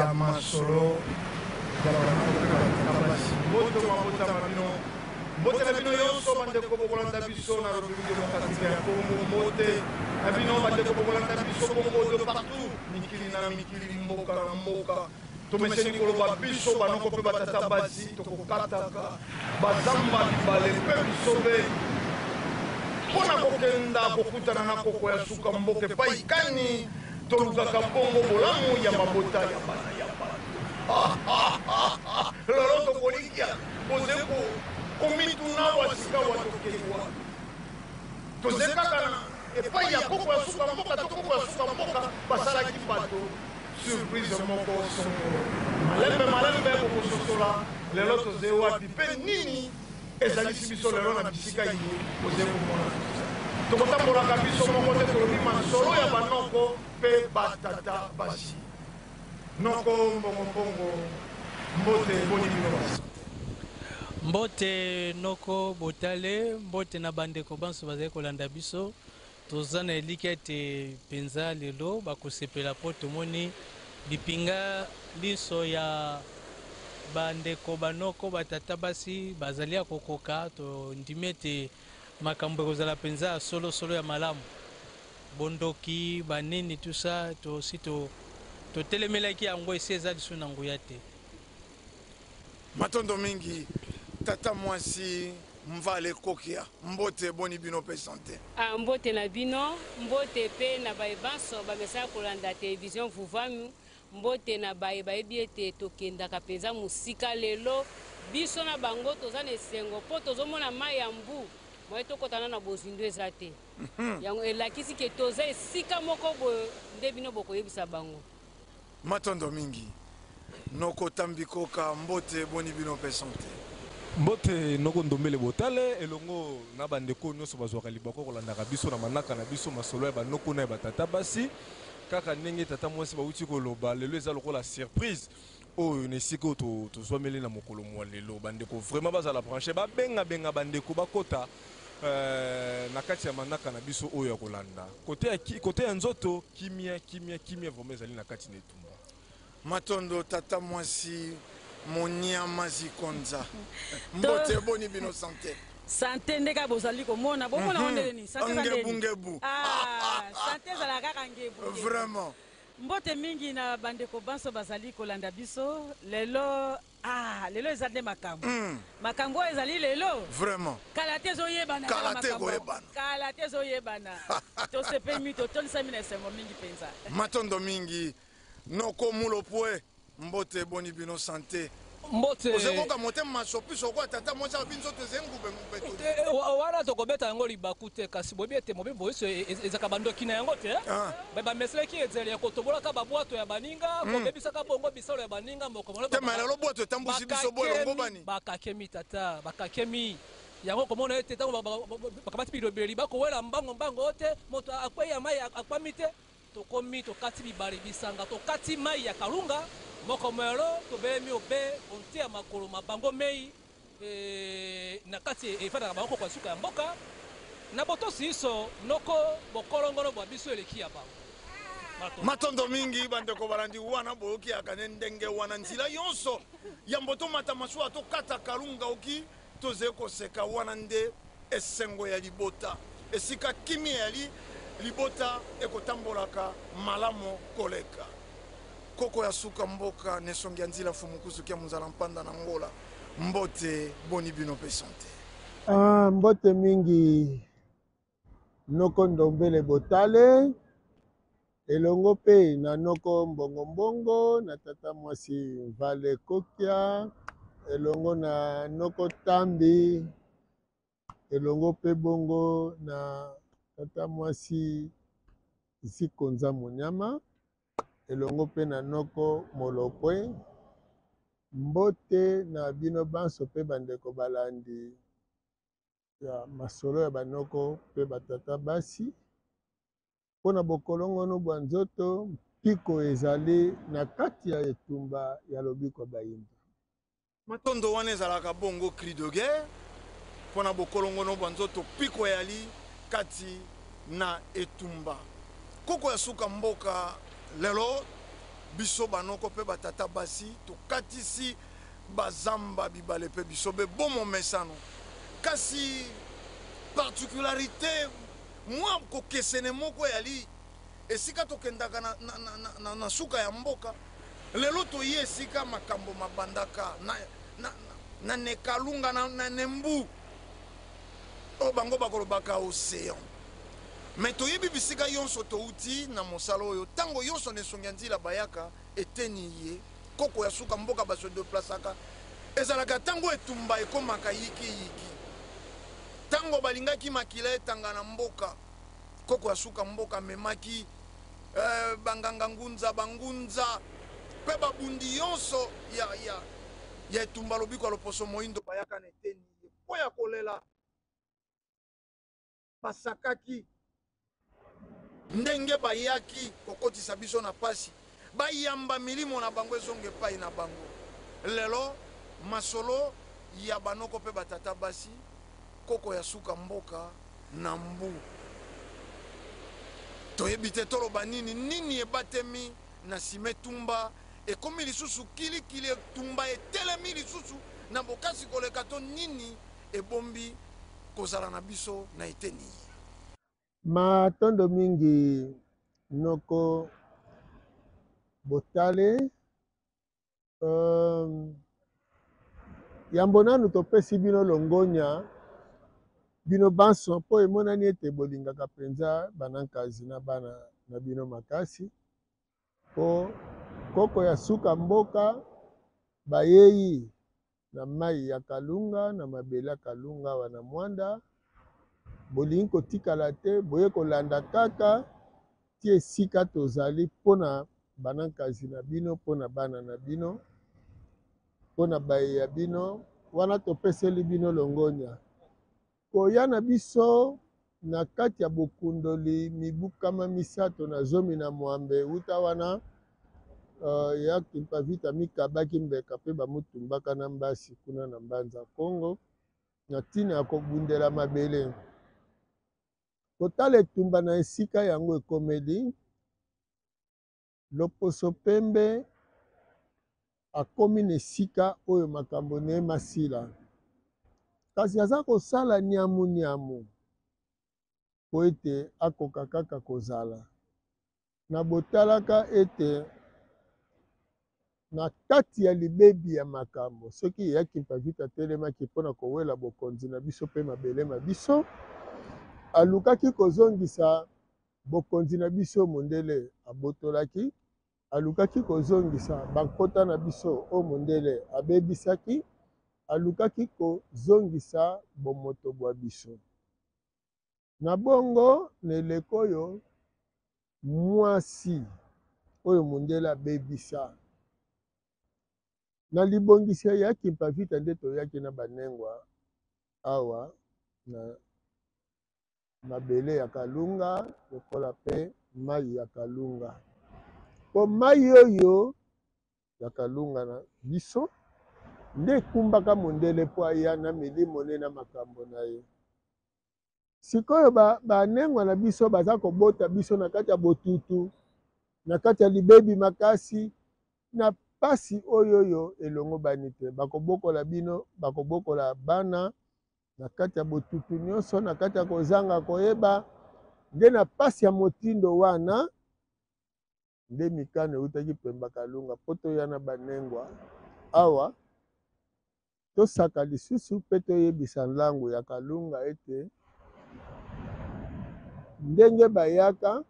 ya masolo ya banoko mpe batata basi. Mbote mabota ma bino, mbote na bino yonso bandeko bokolanda biso na Republique Democratique ya Congo, mbote na bino bandeko bokolanda biso bongo de partout, mikili na mikili, mboka na mboka. Tomeseni koloba biso banoko mpe batata basi tokokataka bazamba, bibale mpe bisobe mpo na kokenda kokutana na koko ya suka mboka epai kani tolukaka bongo bolamu ya mabota ya bana ya bato. Lelo tokolikia boze komituna wa sikawa tokei wapi? Toze kaka na epai ya koko ya suka mboka to koko ya suka mboka basalaki bato surprise moko songolo. Malembe malembe bokososola lelo toze wapi mpe nini ezalisi biso lelo na bisika iye boze komona toza. Tokotambolaka biso moko te, tolobi masolo ya banoko mpe batata basi. Noko Mbongo Mbongo, mbote, boni bino ba sante? Mbote noko Botale, mbote na bandeko banso bazali kolanda biso. Toza na elikya ete mpenza lelo bakosepela mpo tomoni lipinga linso ya ba ndeko, ba noko, ba tata basi bazali ya kokoka. Tondimi ete makambo ekozala mpenza ya solo solo ya malamu. Bondoki, ba nini tout ça tosi totelemelaki yango esi eza lisusu na nguya te. Matondo mingi tata mwasi Mvale Kokia mbote boni bino pe sante. Ah mbote na bino, mbote pe na baye banso bamesana kolanda television Vuvamu, mbote na baye bayebi ete tokendaka penza mosika lelo biso na bango toza na esengo po tozomona mayi ya mbu moyen tokota nanu na bozindo eza te yango elakisi ke toza esika moko boye nde bino bokoyebisa bango. Matondo mingi noko Tambikoka mbote boni bino pe sante. Mbote noko Ndombele Botale elongo na ba ndeko oyo nionso bazuaka libaku ya kolandaka biso na manaka na biso masolo ya ba noko na ya ba tata basi. Kaka ndenge tata mwasi bawuti koloba lelo eza lokola surprise oyo na esika oyo tozuameli na mokolo mua lelo. Ba ndeko vraiment bazala branche ba benga benga ba ndeko bakota na kati ya manaka na biso oyo ya kolanda. Cote ya cote ya nzoto kimia kimia kimia vraiment ezali na kati na etumba. Matondo tata mwasi moniama zikonza mbote boni bino sante. Sante nde kaka bozali komona bomona yango ndenge nini sante eza ndenge nini ngebu ah sante ezalaka kaka ngebu ngebu vraiment. Mbote mingi na bandeko banso bazali kolanda biso lelo Ah lelo eza nde makambo. Makambo oyo ezali lelo. Vraiment. Kala te ezo yebana kaka Kala te makambo. ekoyebana. Kala te ezo yebana. Tosepeli totondisami na esengo mingi penza. Matondo mingi noko mulopwe mbote boni bino sante. Mbote. Oze koka motema masopi soko tata mwasi abi nzoto eze ngube ngube to. Te wana tokobeta yango libaku te kasi boyebi ete mobembo boyeso ezalaka bandoki na yango te. Ba bameselaki ezali ya kotobolaka ba bwato ya baninga, kobebisaka bongo bisalo ya baninga moko Te mais lelo bwato etambusi biso bo elongo bani. Bakakemi tata, bakakemi. Yango okomona ete ntango bakamati bilobeli bakowela mbango mbango te, moto akwei ya mai akwami te. Tokomi tokati bibale bisanga, tokati mai ya Kalunga, moko moelo tobelemi obe onte ya makolo ma bango mei na kati efandaka bango koko ya suka ya mboka. Na botosi inso noko bokolongono bwa biso eleki ya bango. Matondo. Matondo mingi bandeko balandi wana boyoki yaka ne ndenge wana nzila yonso yambo tomata masuwa tokata kalunga oki tozali koseka wana nde esengo ya libota esika kimia eyali libota ekotambolaka malamo koleka. Koko ya suka mboka n'esongi ya nzila Mfumu Kusu kia Munzala Mpanda na Ngola mbote boni bino pe sante. Ah, mbote mingi noko Ndombele Botale elongo pe na noko Mbongo Mbongo na tata mwasi Mvale Kokia elongo na noko Tambi elongo pe bongo na tata mwasi Zikonza Monyama elongo pe na noko Molokwe. Mbote na bino banso pe bandeko balandi ya masolo ya ba noko pe ba tata basi. Mpo na bokolongono bwa nzoto, mpiko ezali na kati ya etumba ya lobiko ya bayindo. Matondo wana ezalaka bongo cri de guerre mpo na bokolongono bwa nzoto, mpiko eyali kati na etumba. Koko ya suka mboka lelo. Biso banoko mpe batata basi tokatisi bazamba, bibale mpe bisobe bo momesano. Kasi particularite, mwa kokesene moko eyali esika tokendaka na, na, na, na, na, na suka ya mboka. Lelo toye esika makambo mabandaka na, na, na, na Nekalunga, na, na Nembu, oyo bango bakolobaka ocean. Mais toyebi bisika yonso touti na mosala oyo, tango yonso na esongi ya nzila bayaka eteni iye, koko ya suka mboka ba se deplasaka, ezalaka tango etumba ekomaka yiki yiki. Tango balingaki makila etanga na mboka, koko ya suka mboka amemaki eh, banganga ngunza, bangunza pe babundi yonso ya, ya, ya etumba lobiko ya loposo moindo bayaka na eteni iye po ya kolela. Basakaki ndenge bayaki kokotisa biso na pasi, bayamba milimo na bango ezonga epayi na bango. Lelo masolo ya banoko pe batata basi, koko ya suka mboka na mbu. Toyebi te toloba nini, nini ebatemi na sima etumba ekomi lisusu kili kili, etumba etelemi lisusu na bokasi koleka to nini ebombi kozala na biso na eteni iye. Matondo mingi noko Botale. Euh, yambo nanu topesi bino longonya bino banso mpo emonani ete bolingaka mpenza banankazi na bana na bino makasi mpo koko ya suka mboka bayei na mayi ya Kalunga, na mabele ya Kalunga awa na Mwanda. Bolingi kotikala te, boye kolanda kaka ti esika tozali mpo na banankazi na bino, mpo na bana na bino, mpo na baye ya bino. Wana topeseli bino longonya. Koya na biso na kati ya bokundoli mibu kama 318 wuta wana uh, ya Kimpa Vita amikabaki mbeka mpe bamutumbaka na mbasi kuna na Mbanza Kongo na ntina ya kobundela mabele. Kotala etumba na esika yango ekomeli, Loposo pembe akomi na esika oyo makambo na ye masila, kasi aza kosala niamu niamu mpo ete akoka kaka kozala na botalaka ete na kati ya libebi ya makambo. Soki ya Kimpa Vita atelemaki mpo na kowela bokonzi na biso mpe mabele ma biso, alukaki kozongisa Bokonzi na biso mondele abotolaki, alukaki kozongisa bankota na biso oyo mondele abebisaki, alukaki kozongisa bomoto bwa biso. Na bongo, na eleko oyo, mwasi oyo mondele abebisa, na libongisi ya Kimpa Vita nde toyaki na banengwa awa na mabele ya Kalunga lokola pe mayi ya Kalunga. Po mayi oyo ya Kalunga na biso nde ekumbaka mondele po aya na milimo ne na makambo na ye. Sikoyo ba banengwa na biso baza kobota biso na kati ya botutu, na kati ya libebi makasi, na pasi oyo oyo elongobani te. Bakobokola bino, bakobokola bana na kati ya botutu nyonso, na kati ya kozanga koyeba, nde na pasi ya motindo wana nde mikano eutaki Pemba Kalunga mpo toya na banengwa awa tosaka lisusu mpe toyebisa nlangu ya Kalunga ete ndenge bayaka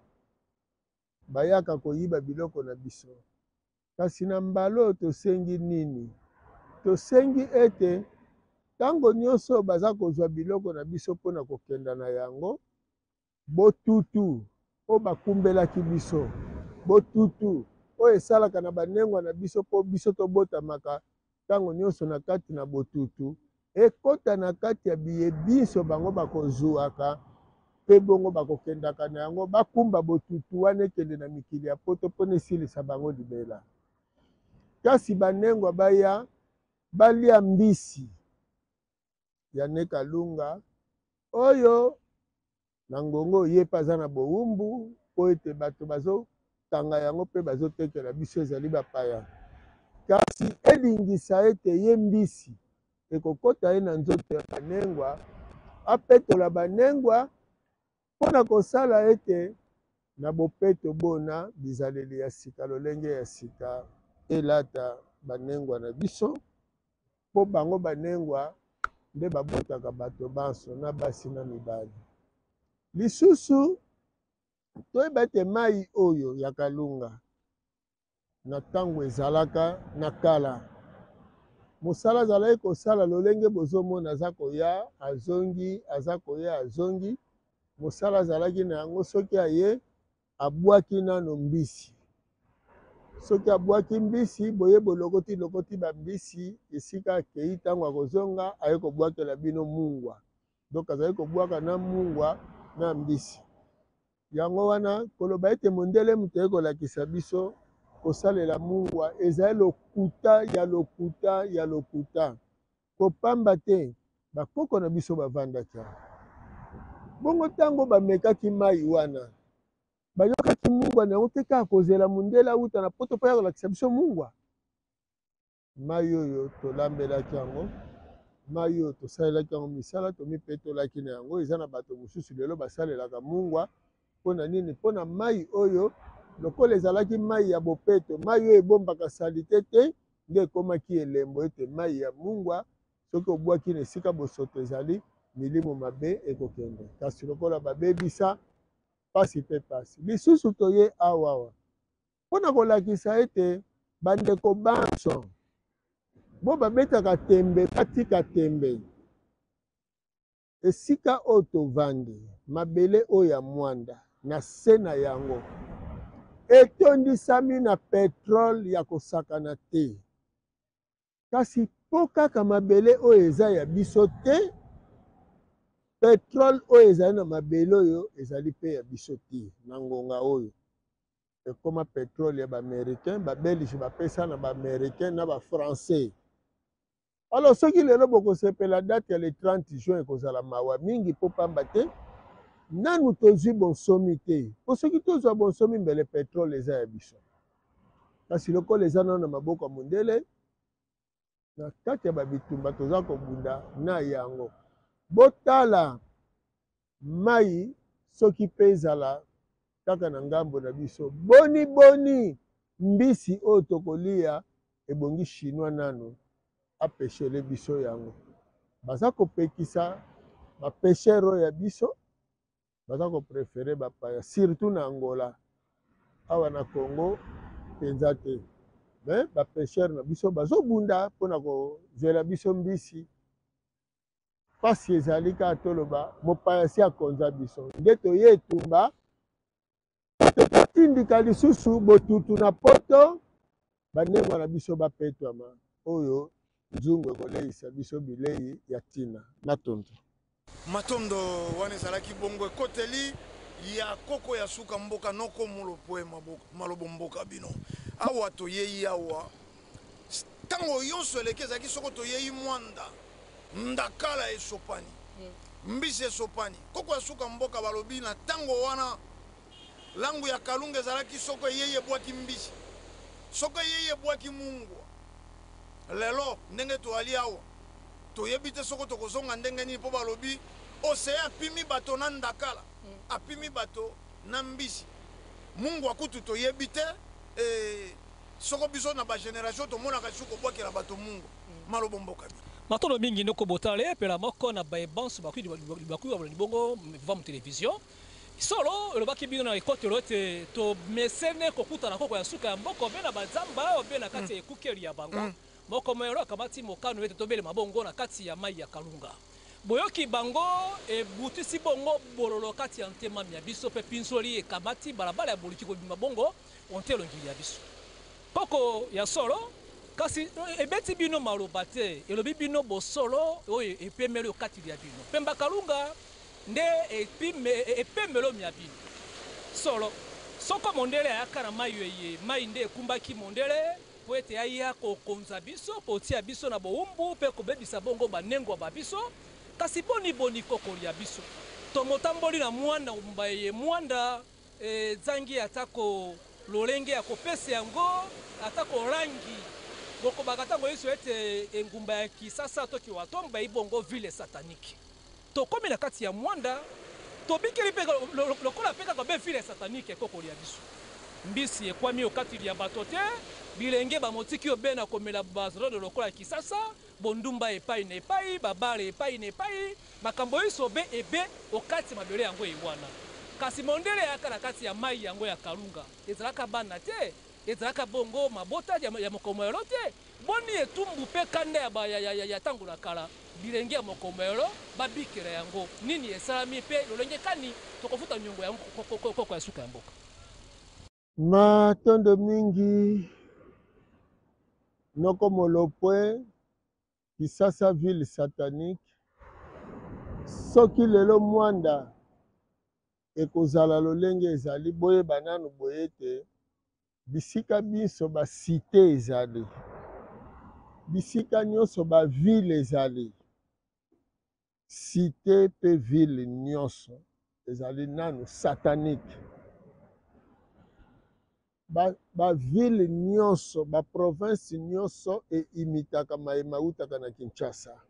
bayaka koyiba biloko na biso. Kasi na mbala oyo tosengi nini? Tosengi ete ntango nyonso baza kozwa biloko na biso mpo na kokenda na yango, botutu oyo bakumbelaki biso, botutu oyo esalaka na banengwa na biso mpo biso tobotamaka ntango nyonso na kati na botutu, ekota na kati ya biye binso bango bakozuaka, mpe bongo bakokendaka na yango, bakumba botutu wana ekende na mikili ya poto mpo na esilisa bango libela. Kasi banengwa baya balia mbisi ya ne Kalunga oyo na ngongo ye mpe aza na bowumbu mpo ete bato bazo. kanga yango mpe bazotekela biso ezali bapaya. Kasi elingisa ete ye mbisi ekokota ye na nzoto ya banengwa, apetola banengwa mpo na kosala ete na bopeto bona bizaleli ya sika, lolenge ya sika elata banengwa na biso, mpo bango banengwa nde babotaka bato banso na basi na mibali. Lisusu toyeba ete mai oyo ya Kalunga na ntango ezalaka na kala, mosala azalaki kosala lolenge bozomona aza koya azongi, aza koya azongi. Mosala azalaki na yango, soki aye abwaki nano mbisi. Soki abwaki mbisi, boye bolokoti lokoti ba mbisi esika akei, ntango akozonga aye kobwakela bino mungwa. Donc azali kobwaka na mungwa na mbisi. Yango wana koloba ete mondele moto aye kolakisa biso kosalela mungwa ezali lokuta ya lokuta ya lokuta. Kopamba te bakoko na biso bavandaki awa. Bongo ntango bamekaki mai wana, bayokaki mungwa na yango te, kaka kozela mondele awuta na poto mpo ya kolakisa biso mungwa. Mai oyo tolambelaki yango, mai oyo tosalelaki yango misala, tomipetolaki na yango. Eza na bato mosusu lelo basalelaka mungwa. Mpo na nini? Mpo na mai oyo, lokola ezalaki mai ya bopeto, mai oyo ebombaka salite te, nde ekomaki elembo ete mai ya mungwa soki obwaki na esika bosoto ezali, milimo mabe ekokende. Kasi lokola babebisa, pasi mpe pasi. Lisusu toye awawa mpo na kolakisa ete bandeko banso bo babetaka tembe, batika tembe. Esika oyo tovandi, mabele oyo ya mwanda, na se na yango etondisami na petrole ya kosakana te. Kasi mpo kaka mabele oyo eza ya biso te, petrole oyo ezali na mabele oyo ezali mpe ya biso te. Na ngonga oyo ekoma petrole ya ba-Américain, ba-Belge bapesa na ba-Américain na ba-Français. Alors soki lelo bokosepela date ya le 30 juin, ekozala mawa mingi mpo pamba te nanu tozwi bonsomi te. Mpo soki tozwa bonsomi, mbele petrole eza ya biso. Kasi lokola eza nano na maboko ya mondele, na kati ya babitumba toza kobunda na yango. Botala mai soki mpe ezala kaka na ngambo na biso, boni boni mbisi oyo tokolia ebongi chinois nanu apeshele biso yango. Baza kopekisa bapeshere oyo ya biso, baza koprefere bapaya, surtout na Angola. Awa na Congo mpenza te, mais bapeshere na biso bazobunda mpona kozwela biso mbisi. Pasi ezali kaka toloba mopaya si akonza biso, nde toye etumba tokotindika lisusu botutu na poto, bandengwa na biso bapetwama oyo nzungu ekoleisa biso bilei ya ntina. Matondo. Matondo. Wana ezalaki bongo ekoteli ya koko ya suka mboka noko Mulopwe malobo mboka bino. Awa toyei awa ntango nyonso eleki ezalaki soko toyei mwanda ndakala esopani, mbisi esopani. Koko ya suka mboka balobi na ntango wana langu ya Kalunga ezalaki soko eyei ebwaki mbisi, soko eyei ebwaki mungwa. Lelo ndenge toali awa toyebi te soko tokozonga ndenge nini, mpo balobi océan apimi bato na ndakala, apimi bato na mbisi, mungwa kutu toyebi te. Soko biso na bagénération tomonaka lisusu kobwakela bato mungwa. Malobo mboka bi. Matondo mingi ndeko Botale pela moko na baebanso bakwi libongo vam television. Solo elobaki bino na ekotelo ete tomesene kokutana koko ya suka ya mboko be na bazamba obe na kati ya ekukeli ya bango. Moko moyelo akamati mokano ete tobelema bongo na kati ya mai ya Kalunga. Boyoki bango ebutisi bongo bololo kati ya ntema mya biso, mpe pinzoli ekamati balabala ya boluki kobima bongo onte elongi ya biso. Koko ya solo, kasi ebeti bino maloba te, elobi bino bosolo oyo epemeli okati ya bino. Pemba Kalunga nde epemelo mya bino. Solo, soko mondele ayaka na mai eye, mai nde ekumbaki mondele po ete aya kokonza biso, kotia biso na bowumbu mpe kobebisa bongo banengwa ba biso. Kasi boni boni kokolia biso? Tomotamboli na mwanda mbaye mwanda ezangi ata ko Lolenge ya kopesa yango atako rangi bokobaka ntango inso ete engumba ya Kisasa to Kiwatomba ebongo ville satanique. Tokomi na kati ya Mwanda, tobikeli mpe lokola mpe kaka be ville satanique ekokolia biso. Mbisi ekwami okati lya bato te, bilenge bamotiki obe na komela bazrodo lokola Kisasa, bondumba epai na epai, ba bare epai na epai, makambo inso be ebe okati mabele yango ewana. Kasi mondele ayaka na kati ya mayi yango ya Kalunga, ezalaka bana te, ezalaka bongo mabota ya mokomoyolo te. Boni etumbu pe kanda ya ba ya ya tango na kala, bilenge ya mokomoyolo babikela yango? Nini esalami pe lolenge kani tokofuta niongo yango koko ya suka ya mboka? Matondo mingi noko Molopwe, Kisasa ville satanique. Soki lelo Muanda ekozala lolenge ezali, boyeba nanu boye ete bisika binso ba cite ezali, bisika nionso ba ville ezali, Cite pe ville nionso ezali nanu satanique. Ba, ba ville nionso, ba province nionso e imitaka maye mawutaka na Kinshasa.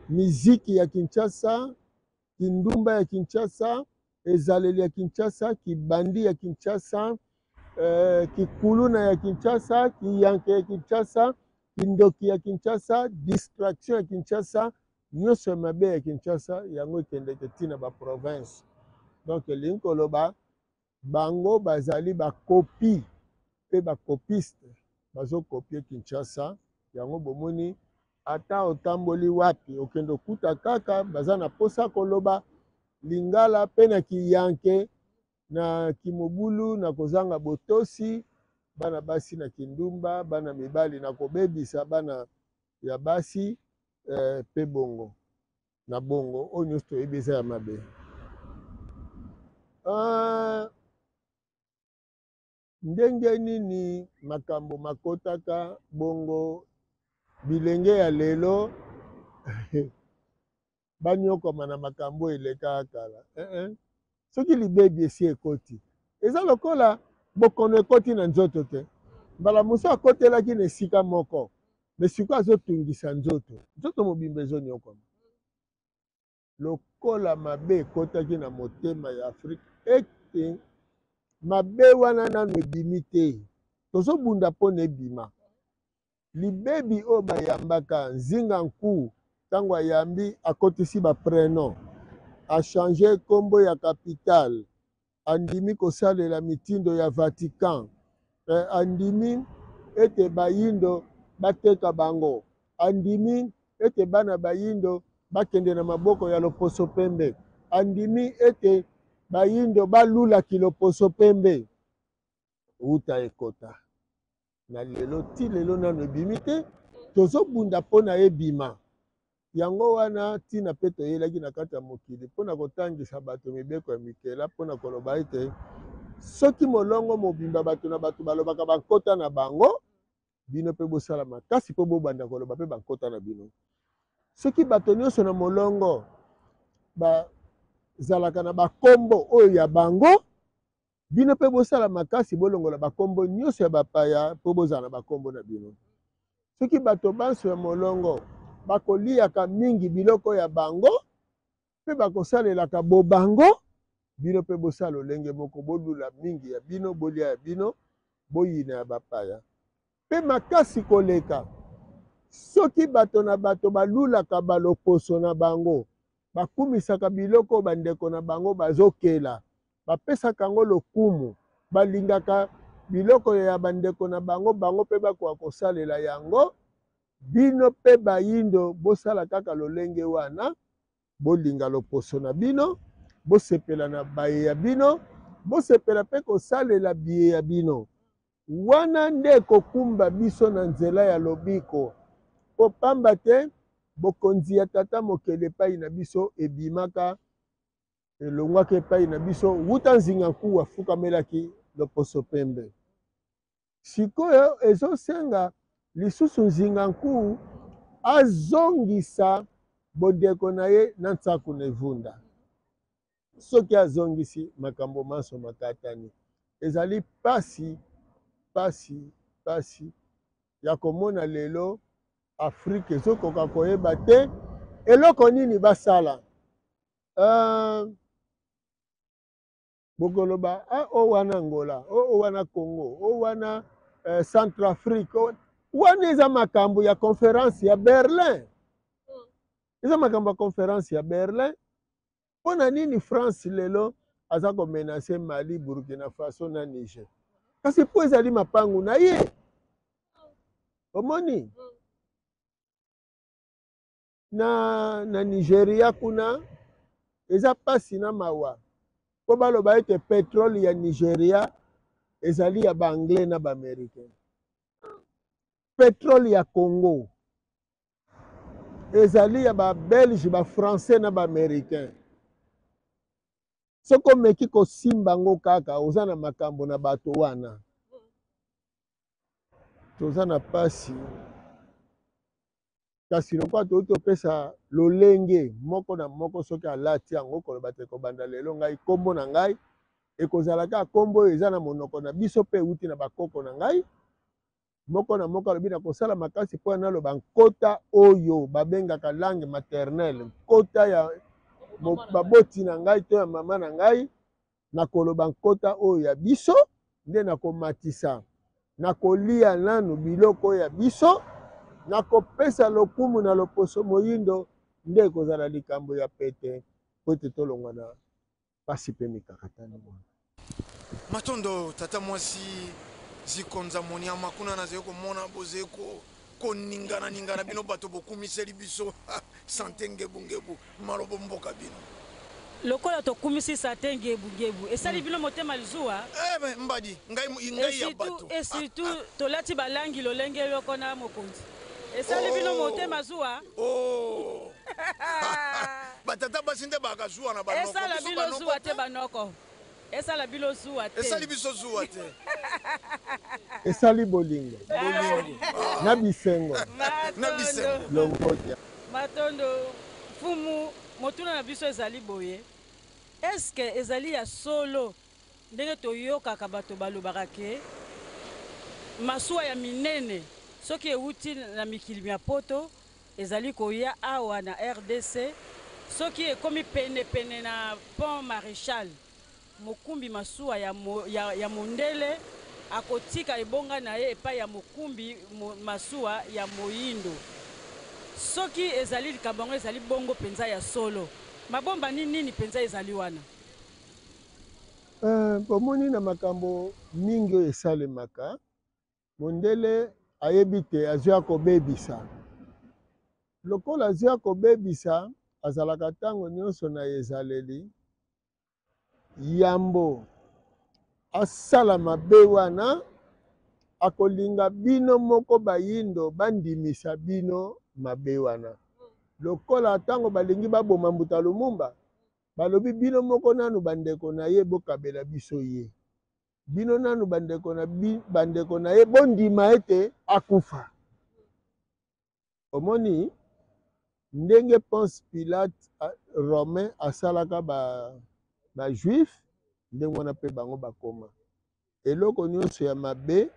Miziki ya Kinshasa, kindumba ya Kinshasa, ezaleli ya Kinshasa, kibandi ya Kinshasa, eh, kikuluna ya Kinshasa, kiyanke ya Kinshasa, kindoki ya Kinshasa, distraction ya Kinshasa, nyonso ya mabe ya Kinshasa yango ekendeke ti na ba province. Donc elingi koloba bango bazali ba copie pe ba copiste, bazo copier Kinshasa. Yango bomoni ata otamboli wapi okende okuta kaka baza na posa koloba lingala pe na kiyanke na kimobulu na kozanga botosi, bana basi na kindumba, bana mibali na kobebisa bana ya basi eh, pe bongo na bongo oyo nyonso toyebi eza ya mabe. Uh, ndenge nini makambo makotaka bongo bilenge ya lelo banyokwama na makambo oyo elekaka kala? Eh, eh. Soki libebi esi ekoti, eza lokola bokono ekoti na nzoto te. Mbala mosusu akotelaki na esika moko, me sikoyo azotungisa nzoto, nzoto mobimba ezonyokwama. Lokola mabe ekotaki na motema ya Afrika, ete mabe wana nanu ebimi te, tozobunda mpo na ebima. Libebi oyo bayambaka Nzinga Nku tango ayambi akotisi ba prenom, a changer kombo ya capitale, andimi kosalela mitindo ya Vatican, andimi ete bayindo bateka bango, andimi ete bana bayindo bakende na maboko ya loposo pembe, andimi ete bayindo balula kiloposo pembe. Wuta ekota na lelo ti lelo nanu ebimi te, tozobunda mpo na ebima. Yango wana ntina mpe toyelaki na kati ya mokili mpo na kotangisa bato mibeko ya mikela, mpo na koloba ete soki molongo mobimba bato na bato balobaka bankota na bango, bino mpe bosala makasi mpo bobanda koloba mpe bankota na bino. Soki bato nyonso na molongo bazalaka na bakombo oyo ya bango, Bino pe bosala makasi bolongola bakombo nyoso ya bapaya po bozala na bakombo na bino. Soki bato banso ya molongo bakoliyaka mingi biloko ya bango pe bakosalelaka bo bango, bino pe bosala lolenge moko, bolula mingi ya bino, bolia ya bino, boyina ya bapaya. Pe makasi koleka, soki bato na bato balulaka ba loposo na bango, bakumisaka biloko oyo bandeko na bango bazokela, bapesaka yango lokumu, balingaka biloko ya bandeko na bango, bango pe bakoka kosalela yango. Bino pe bayindo bosala kaka lolenge wana, bolinga loposo na bino, bosepela na baye ya bino, bosepela pe kosalela biye ya bino. Wana nde ekokumba biso na nzela ya lobiko, mpo pamba te bokonzi ya Tata Mokeli epai na biso ebimaka, elongwaki epai na biso wuta Nzinga Nkuwu afukamelaki loposo pembe. Sikoyo ezosenga lisusu Nzinga Nkuwu azongisa bondeko na ye na Nsaku na Evunda. Soki azongisi, makambo manso makatani. Ezali pasi, pasi, pasi ya komona lelo Afrique ezokoka koyeba te eloko nini basala. Uh, bokoloba ah, o wana Angola, o, o wana Congo, o wana eh, Centrafrique. Wana eza makambo ya conference ya Berlin. Eza makambo ya conference ya Berlin. Mpo na nini France lelo aza ko menacer Mali, Burkina Faso na Niger? Kasi mpo ezali mapangu na ye. Omoni? Na, na Nigeria kuna eza pasi na mawa mpo baloba ete petrole ya Nigeria ezali ya ba anglais na ba americain. Petrole ya Congo ezali ya ba belge, ba français na ba americain. Soki omeki kosimba yango kaka oza na makambo na bato wana. Toza na pasi, kasi lokola toyei topesa lolenge moko na moko, soki alati yango koloba te kobanda lelo ngai kombo na ngai ekozala kaka kombo oyo eza na monoko na biso mpe euti na bakoko na ngai. Moko na moko alobi nakosala makasi mpo naloba nkota oyo babengaka langue maternelle, nkota ya baboti na ngai to ya mama na ngai. Nakoloba nkota oyo ya biso nde nakomatisa, nakolia nanu biloko oyo ya biso, nakopesa lokumu na loposo moyindo, nde ekozala likambo ya pete mpo ete tolongwa na pasi pe mikakatano wana. Matondo tata mwasi Zikonza Moniama, kuna nazali komona bozali ko koningana ningana bino bato bokumiseli biso sante ngebu ngebu malobo mboka bino. Lokola tokumisi sante ngebu ngebu esali bino motema lizuwa? Eh ben mbadi ngai ngai ya bato. Et surtout tolati ba langi lolenge yoko na mokonzi esali bino motema zuwa? Oh. Ba tata basi nde baka zuwa na ba noko. Esala bino zuwa te ba noko. Esala bino zuwa te. Esali biso zuwa te. Esali bolingo. Bolingo. Na bisengo. Na bisengo. Longonya. Matondo mfumu, motuna na biso ezali boye, est-ce que ezali ya solo ndenge toyokaka bato balobaka ke masuwa ya minene soki ewuti na mikili mya poto ezali koya awa na rdc, soki ekomi pene pene na pont Marechal, mokumbi masuwa ya, ya, ya mondele akotika ebonga na ye epai ya mokumbi masuwa ya moindo? Soki ezali likambo yango ezali bongo mpenza ya solo, mabombani nini mpenza ezali wana? Eh, bomoni na makambo mingi oyo esalemaka, Mondele ayebi te azwi akobebisa. Lokola azwi akobebisa, azalaka ntango nyonso na ezaleli yambo asala mabe wana, akolinga bino moko bayindo bandimisa bino mabe wana. Lokola ntango balingi baboma Mbuta Lumumba, balobi bino moko nanu bandeko na ye bokabela biso ye. Bino nanu bandeko na bandeko na ye bondima ete akufa. Omoni ndenge Ponce Pilate romain asalaka ba ba juif, ndenge wana pe bango bakoma. Eloko nyonso ya mabe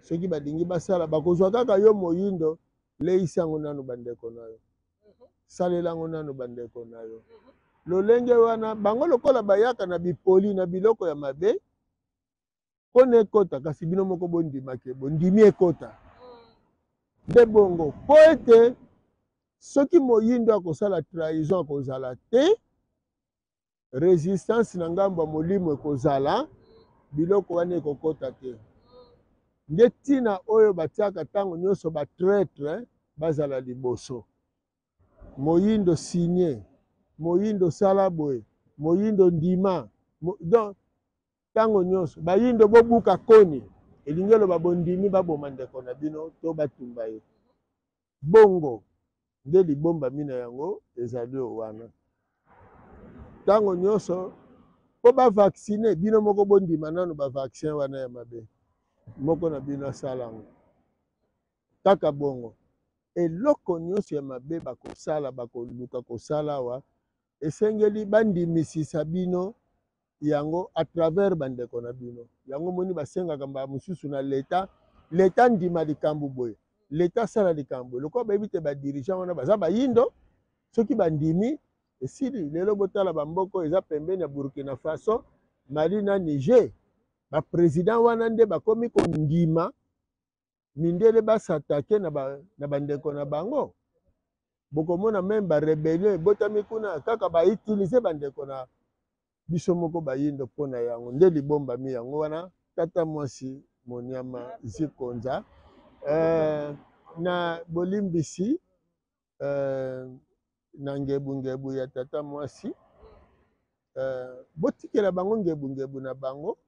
soki balingi basala, bakozwa kaka yo moyindo, leisa yango nanu bandeko na yo, salela yango nanu bandeko na yo. Lolenge wana bango lokola bayaka na bipoli na biloko ya mabe mpo na ekota, kasi bino moko bondima ke bondimi ekota nde bongo, mpo ete soki moyindo akosala trahison akozala te, resistance na ngambo ya molimo ekozala, biloko wana ekokota te. Nde ntina oyo batiaka ntango nyonso ba traitre bazala liboso. Moyindo signe, moyindo sala boye, moyindo ndima. Donc ntango nyonso bayindo bobuka koni, elingi eloba bondimi baboma ndeko na bino to batumba ye. Bongo nde libombami na yango ezali oyo wana. Ntango nyonso mpo ba vaccine bino moko bondima nanu ba vaccin wana ya mabe, moko na bino asala yango kaka bongo. Eloko nyonso ya mabe bakosala, bakoluka kosala awa. Esengeli bandimisisa bino yango à travers bandeko na bino. Yango omoni basengaka mbala mosusu na leta, leta andima likambo boye, leta asala likambo boye. Lokola bayebi te ba dirigeants wana baza bayindo, soki bandimi esili. Lelo botala ba mboka oyo eza pembeni ya Burkina Faso, Mali na Niger, ba presidents wana nde bakomi kondima mindele ba s'attaquer na ba na bandeko na bango. Bokomona meme ba rebellion ebotami kuna kaka ba utiliser bandeko na biso moko bayindo mpo na yango nde libombami yango wana tata mwasi moniama zikonza eh, na bolimbisi eh, na ngebungebu ya tata mwasi eh, botikela bango ngebungebu na bango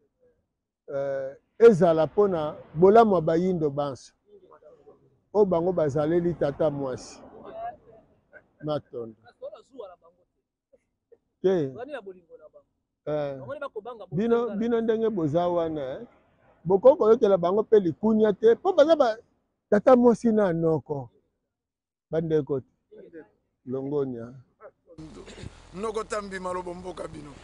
eh, ezala mpo na bolamu ya bayindo banso oyo bango bazaleli tata mwasi. Matondo te eh, bino, bino ndenge boza wana eh, bokoki koyokela bango mpe likunya te mpo baza ba tata mwasi na noko Bandeko te. Longonya. Noko Tambi malobo mboka bino.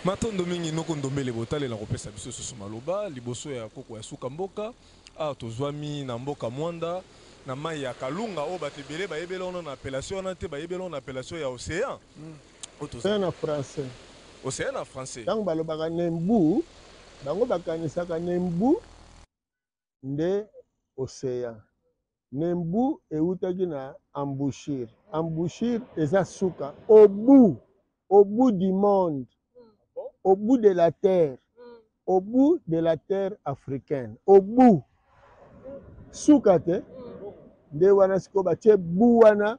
Matondo mingi noko Ndombele Botale na kopesa biso lisusu maloba liboso ya koko ya suka mboka. Awa tozwami na mboka Muanda na mayi ya Kalunga oyo bato ebele bayebeli wana na appellation wana te, bayebeli wana na appellation ya ocean. Oyo toza na français. Ocean na français. Tango balobaka Nembu, bango bakanisaka Nembu nde ocean. Nembu ewutaki na embouchure. Embouchure eza suka, au bout, au bout du monde, au bout de la terre, au bout de la terre africaine, au bout. Suka te, nde wana sikoyo batie bu wana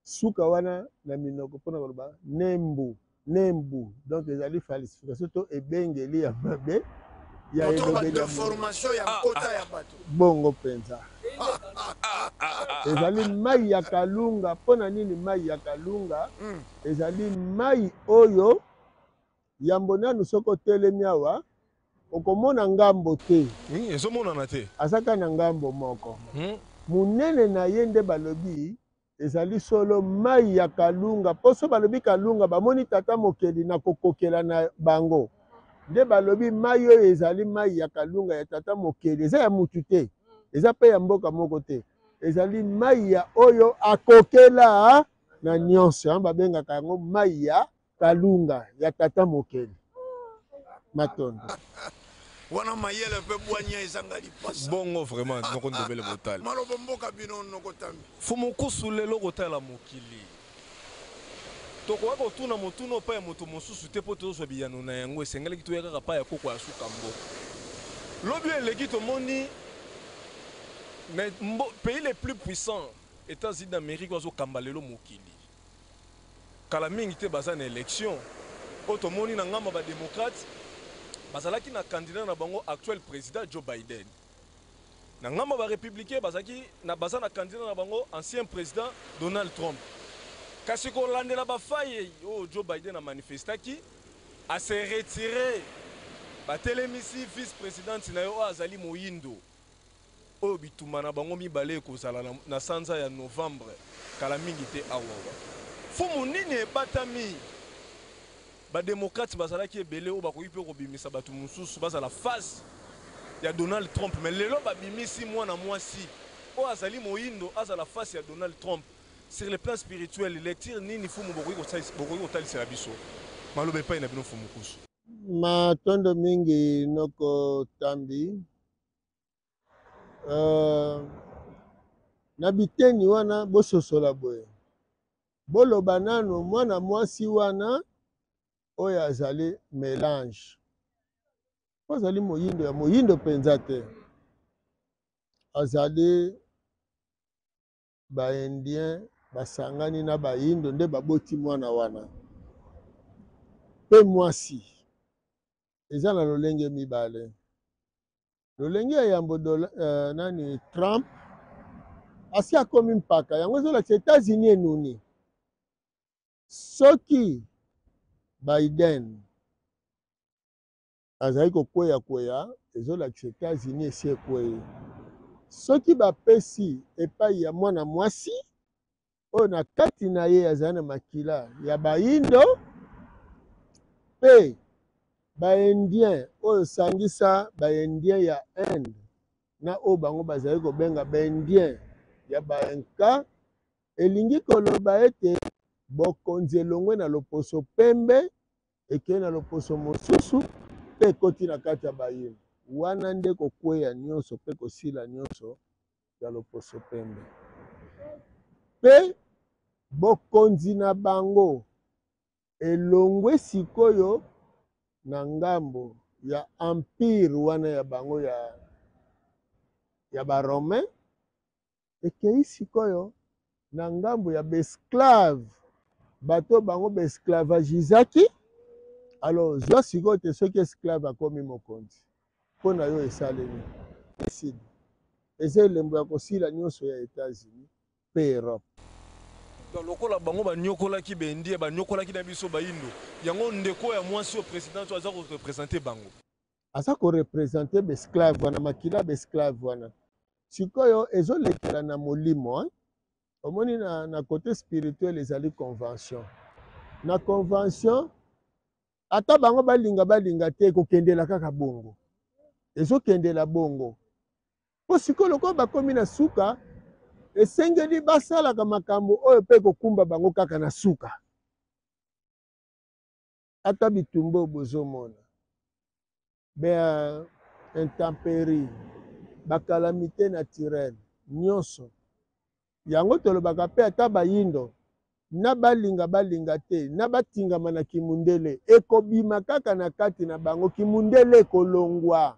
Suka wana na minoko pona koloba nembu nembu donc ezali falsification to ebengeli ya mabe ya elobeli ya deformation ya nkota ya bato. Bongo penza. Ezali mayi ya kalunga. Pona nini mayi ya kalunga? Ezali mayi oyo yambo nanu soki otelemi awa okomona ngambo te. Ezomonana te. Aza kaka na ngambo moko. Munene na ye nde balobi Ezali solo mayi ya kalunga po soki balobi kalunga bamoni tata mokeli na kokokela na bango nde balobi mayi oyo ezali mayi ya kalunga ya tata mokeli eza ya mutu te eza pe ya mboka moko te ezali mayi ya oyo akokela na nionso yango babengaka yango mayi ya Kalunga ya tata mokeli. Matondo. Wana mayele pe bwanya ezanga lipasa. Bongo vraiment noko Ndombele Botali. Malobo mboka bino noko Tambi. Mfumu Nkusu lelo kotala mokili tokoka kotuna motuna oyo epai ya moto mosusu te mpo tozwa biyano na yango esengelaki toya kaka epai ya koko ya suka mboka lobi oyo eleki tomoni na pays le plus puissant Etats-Unis d'Amerique oyo azokamba lelo mokili Kala mingi te baza na election oyo tomoni na ngambo ya ba democrates bazalaki na candidat na bango actuel president Joe Biden. Na ngambo ya ba republicains bazalaki na baza na candidat na bango ancien president Donald Trump. Kasi kolandela ba failles oyo Joe Biden a manifestaki, a se retirer, batelemisi vice-presidente na ye oyo azali moyindo. oyo bitumba na bango mibale ekozala na, na sanza ya Novembre, kala mingi te awawa. Mfumu nini ebatami? Ba-Democrates bazalaki ebele oyo bakoki mpe kobimisa bato mosusu bazala face ya Donald Trump, mais lelo babimisi mwana mwasi oyo azali moindo azala face ya Donald Trump. Sur le plan spirituel, lecture nini Mfumu bokoki kosalisa, bokoki kotalisela biso? Maloba epai na bino Mfumu Kusu. Matondo mingi noko Tambi. Euh, na biteni wana bososola boye, boloba nano mwana mwasi wana oyo azali melange, po azali moyindo ya moyindo mpenza te, azali ba indien basangani na bayindo nde baboti mwana wana. Mpe mwasi eza na lolenge mibale. Lolenge ya yambo dola, uh, nani Trump asi akomi mpaka, yango ezolakisa Etats-Unis enuni. Soki Biden azali kokweya kweya, ezolakisa Etats-Unis esi ekweyi. Soki bapesi epai ya mwana mwasi. oyo na kati na ye azali na makila ya bayindo mpe baindien oyo sangisa baindien ya Inde na oyo bango bazali kobenga baindien ya bainka, elingi koloba ete bokonzi elongwe na loposo pembe ekei na loposo mosusu mpe ekoti na kati ya bayindo. Wana nde kokweya nyonso mpe kosila nyonso ya loposo pembe. Mpe bokonzi na bango elongwe sikoyo na ngambo ya empire wana ya bango ya, ya ba romain, ekei sikoyo na ngambo ya baesclave, bato bango baesclavagizaki. Alors zwa sikoyo te soki esclave akomi mokonzi mpo na yo esalemi esili, eza elembo ya kosila nyonso ya Etats-Unis mpe Europe. Donc lokola bango banyokolaki baindien, banyokolaki na biso bayindo, yango ndeko ya mwasi oyo president oyo aza ko representer bango. Aza ko representer ba esclave wana, makila ba esclave wana. Sikoyo ezolekela na molimo hein? Omoni na, na cote spirituel ezali convention. Na convention ata bango balinga balinga te, ekokendela kaka bongo, ezokendela bongo. Mpo sikoyo lokola bakomi na suka, esengeli basalaka makambo oyo mpe ekokumba bango kaka na suka. Ata bitumba oyo bozomona, ba intempéries, ba calamités naturelles, nyonso yango tolobaka mpe ata bayindo na balinga balinga te, na batingama na kimundele, ekobima kaka na kati na bango, kimundele ekolongwa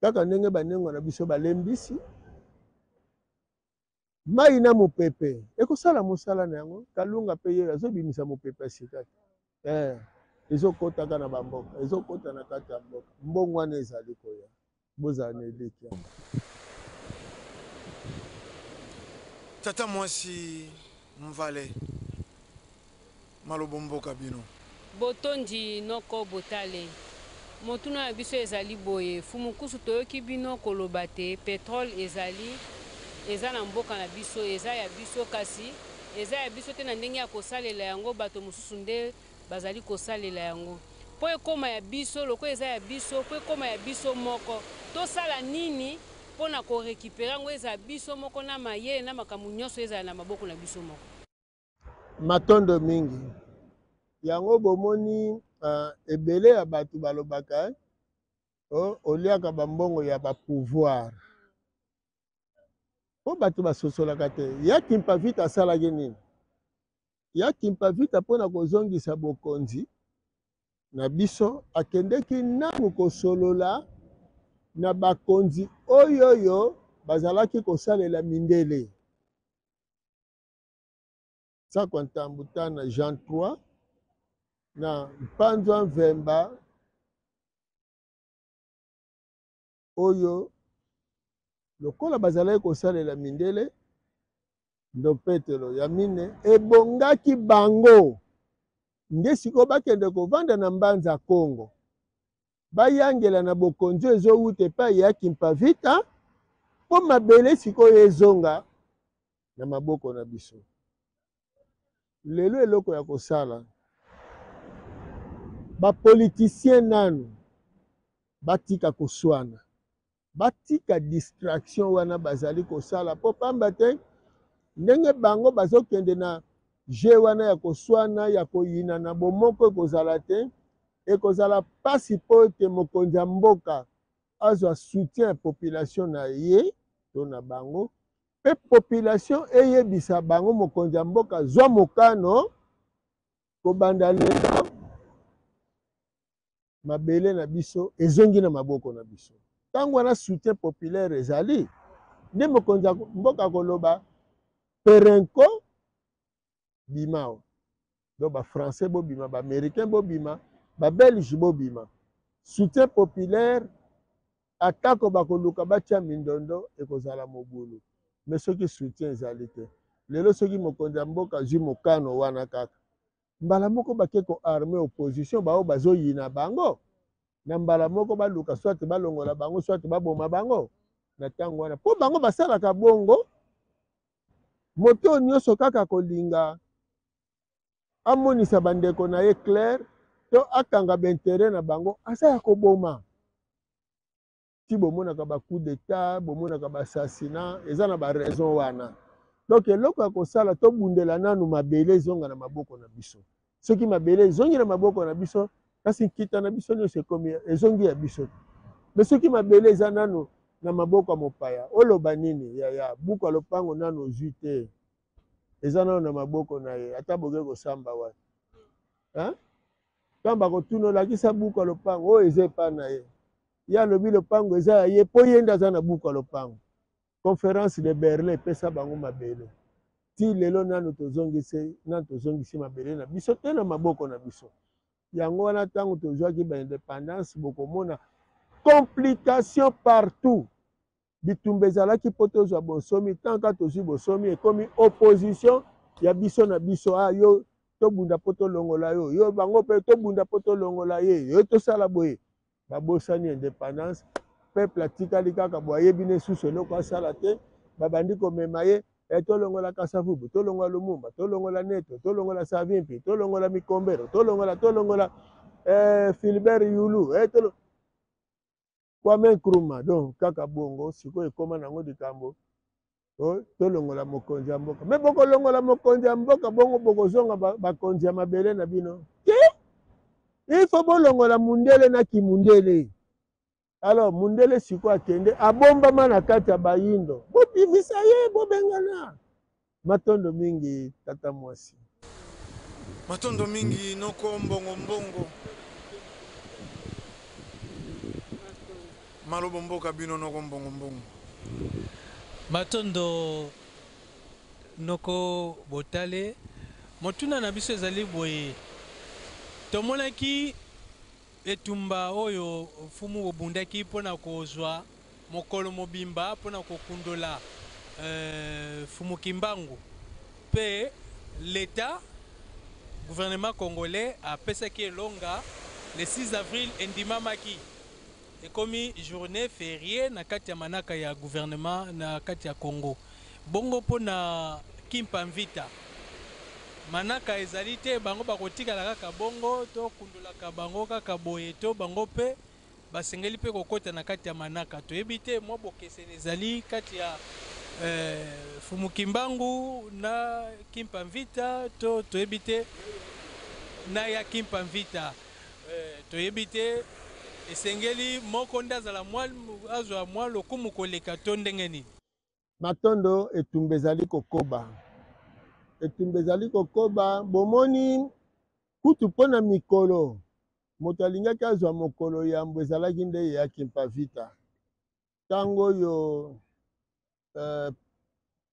kaka ndenge banengo na biso balembisi mai na mopepe ekosala mosala na yango. Kalunga mpe ye azobimisa mopepe ya sika te, ezokotaka na bamboka, ezokota na kati ya mboka, mbongo wana ezali koya. Bozala na elikya. Tata mwasi Mvale malobo mboka bino. Botondi noko Botale. Motuna na biso ezali boye, Fumukusu toyoki bino koloba te petrole ezali eza na mboka na biso, eza ya biso kasi eza ya biso te na ndenge ya kosalela yango, bato mosusu nde bazali kosalela yango. Mpo ekoma ya biso, lokola eza ya biso, mpo ekoma ya biso moko, tosala nini mpo na ko recuperer yango ezala biso moko na mayele na makambo nyonso ezala na maboko na biso moko? Matondo mingi. Yango bomoni uh, ebele ya bato balobaka oh, oliaka bambongo ya ba pouvoir. Po bato basosolaka te. Ya Kimpa Vita asalaki nini? Ya Kimpa Vita mpo na kozongisa bokonzi na biso, akendeki nanu kosolola na bakonzi oyoyo bazalaki kosalela mindele. Sakwa Ntambu Tana Jean 3 na Mpanzwa Mvemba oyo lokola bazalaki kosalela mindele, Ndompetelo ya mine ebongaki bango nde sikoyo bakende kovanda na Mbanza Kongo, bayangela na bokonzi oyo ezowuta epai ya Kimpa Vita, mpo mabele sikoyo ezonga na maboko na biso. Lelo eloko ya kosala, ba politiciens nanu batika koswana, batika distraction wana bazali kosala, po pamba te ndenge bango bazokende na jeu wana ya koswana ya koyinana, bomoko ekozala te, ekozala pasi po ete mokonzi ya mboka azwa soutien ya population na ye to na bango, pe population eyebisa bango mokonzi ya mboka zwa mokano kobanda lelo mabele na biso ezongi na maboko na biso. Tango wana soutien populaire ezali nde mokonzi ya mboka koloba perenco bima, donc ba français bobima, ba américain bobima, ba belge bobima. Soutien populaire atako bakoluka batia mindondo ekozala mobulu, mais soki soutien ezali te lelo, soki mokonzi ya mboka azwi mokano wana kaka mbala moko bake ko armer opposition bao bazoyina bango na mbala moko baluka soit balongola bango soit baboma bango na tango wana, po bango basalaka bongo. Moto oyo nyonso kaka akolinga amonisa bandeko na ye clair to akanga ba interet na bango, aza ya koboma. Ti bomonaka ba coup d'etat, bomonaka ba assassinat, eza na ba raison wana. Donc eloko ya kosala, tobundela nanu mabele ezonga na maboko na biso. Soki mabele ezongi na maboko na biso, kasi nkita na biso nyonso ekomi ezongi ya biso. Mais soki mabele eza nanu na maboko ya mopaya, oloba nini yaya? Buku ya lopango nanu ozwi te, eza nanu na maboko na ye, ata boke kosamba wapi? Hein? Ntango bakotuna olakisa buku ya lopango oyo eza epai na ye, ye alobi lopango eza ya ye mpo ye nde aza na buku ya lopango. Conference de Berlin epesa bango mabele, ti lelo nanu tozongisi, nanu tozongisi mabele na biso te na maboko na biso. Yango wana ntango tozwaki ba independance, bokomona complication partout. Bitumba ezalaki mpo tozwa bonsomi, tant ka tozwi bosomi ekomi opposition ya biso na biso. Ah, yo tobunda mpo tolongola yo, yo bango mpe tobunda mpo tolongola ye, yo tosala boye. Babosani independance, peuple atikali kaka bo ayebi ne susu eloko asala te, babandi komema ye eh, tolongola Kasavubu, tolongola Lumumba, tolongola Neto, tolongola Savimbi, tolongola Mikombero, tolongola tolongola eh, Philibert Yulu eh, tolo... Kwame Nkrumah. Donc kaka bongo sikoyo ekoma nango likambo oh, tolongola mokonzi ya mboka. Me bokolongola mokonzi ya mboka bongo bokozonga bakonzi ya mabele na bino te. Il faut bolongola mundele na kimundele. Alors mundele sikoyo akende abombama na kati ya bayindo, bobimisa ye, bobengana. Matondo mingi tata mwasi. Matondo mingi noko mbongo mbongo. Malobo mboka bino noko mbongo mbongo. Matondo noko Botale. Motuna na biso ezali boye, tomonaki etumba oyo Mfumu bobundaki mpo na kozwa mokolo mobimba mpo na kokundola Mfumu Kimbangu mpe l'Etat, gouvernement congolais apesaki elonga le 6 avril endimamaki ekomi journee ferie na kati ya manaka ya gouvernement na kati ya Congo. Bongo mpo na Kimpa Mvita, manaka ezali te, bango bakotikala kaka bongo, tokundolaka bango kaka boye to bango mpe basengeli mpe kokota na kati ya manaka. Toyebi te mwa bokeseni ezali kati ya Mfumu Kimbangu na Kimpa Mvita to toyebi te na ya Kimpa Mvita. Toyebi te esengeli moko nde azala mwa azwa mwa lokumu koleka to ndenge nini. Matondo, etumba ezali kokoba. Etumba ezali kokoba, bomoni kutu mpo na mikolo moto alingaki azwa mokolo yambo ezalaki nde ya Kimpa Vita. Ntango oyo eh,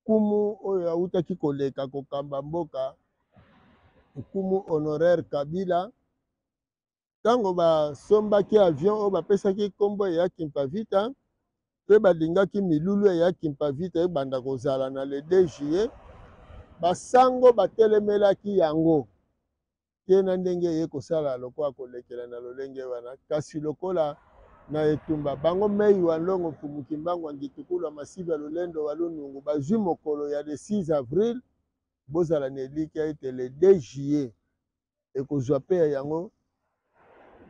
nkumu oyo awutaki koleka kokamba mboka, nkumu honoraire Kabila, ntango basombaki avion oyo bapesaki nkombo ya Kimpa Vita mpe balingaki milulu ya Kimpa Vita ebanda kozala na le 2 juillet, basango batelemelaki yango te na ndenge eye kosala lokola kolekela na lolenge wana, kasi lokola na etumba bango mei wa Nlongo Mfumu Kimbangu wa Ngitukulu wa Masibi ya Lolendo wa Lunungu bazwi mokolo ya le 6 avril, bozala na elikya ete le 2 juillet ekozwa mpe ya yango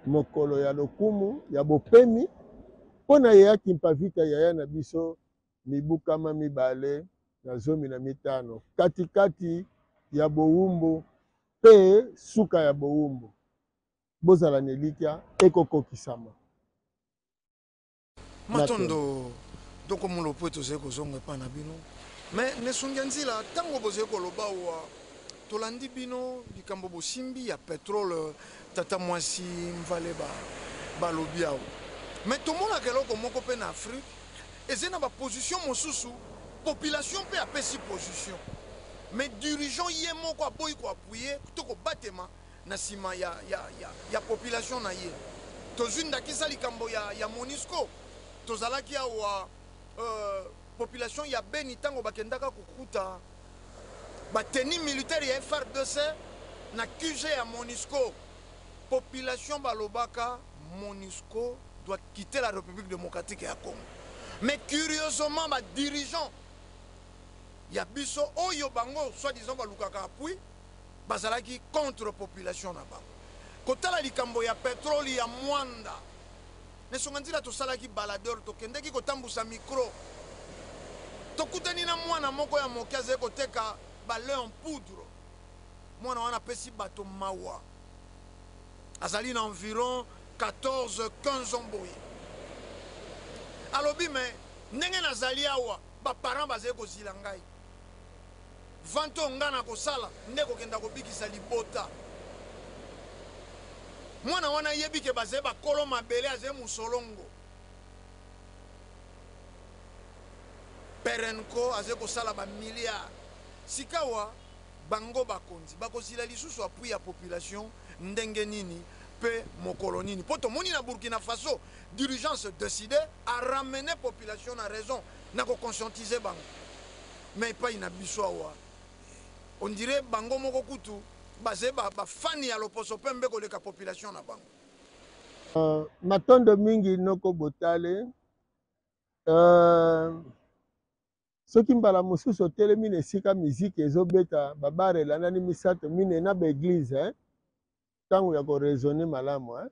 mokolo ya lokumu ya bopemi mpo na Yaya Kimpa Vita, yaya na biso mibu kama 215 katikati ya bowumbu mpe suka ya bowumbu. Bozala na elikya, ekokokisama. Matondo Noko Mulopwe, tozali kozonga epai na bino. Mais Nesongia Nzila, tango bozali koloba awa, tolandi bino likambo bosimbi ya petrole, tata mwasi Mvale ba balobi awa. Mais tomonaka eloko moko pe na Afrique, ezali na ba position mosusu, population pe apesi position, mais dirigeant ye moko aboyi ko appuyer to kobatema na sima ya, ya, ya, ya population na ye. Tozui ndakisa likambo ya, ya Monusco. Tozalaki awa, euh, population ya Beni tango bakendaka kokuta ba tenues militaires ya FARDC na QG ya Monusco, population balobaka Monusco doit quitter la Republique democratique ya Congo. Mais curieusement ba dirigeants. Ya biso oyo bango soit disant balukaka appui bazalaki contre population na bango. Kotala likambo ya petrole ya Muanda na esonga nzila tosalaki baladeur tokendeki kotambusa micro tokutani na mwana moko ya moke azali koteka ba lait en poudre. Mwana wana apesi bato mawa. Azali na environ 14, 15 ans boye. Alobi mais ndenge nazali awa Ba parents bazali kozila ngai. Vente oyo ngai nakosala nde ekokenda kobikisa libota. Mwana wana ayebi ke bazali bakolo mabele, azali musolongo. Perenco azali kosala ba milliards. Sikawa bango bakonzi bakozila lisusu appui ya population ndenge nini pe mokolo nini? Po tomoni na Burkina Faso dirigeance decide a ramener population na raison na ko conscientiser bango mais epayi na biso awa on dirait bango moko kutu bazali ba ba fan ya loposo pembe koleka population na bango. Matondo mingi noko Botale. Euh, soki mbala mosusu otelemi na esika miziki ezobeta ba bar elandani misato mine na ba eglise hein? Ntango ya ko raisonner malamu hein?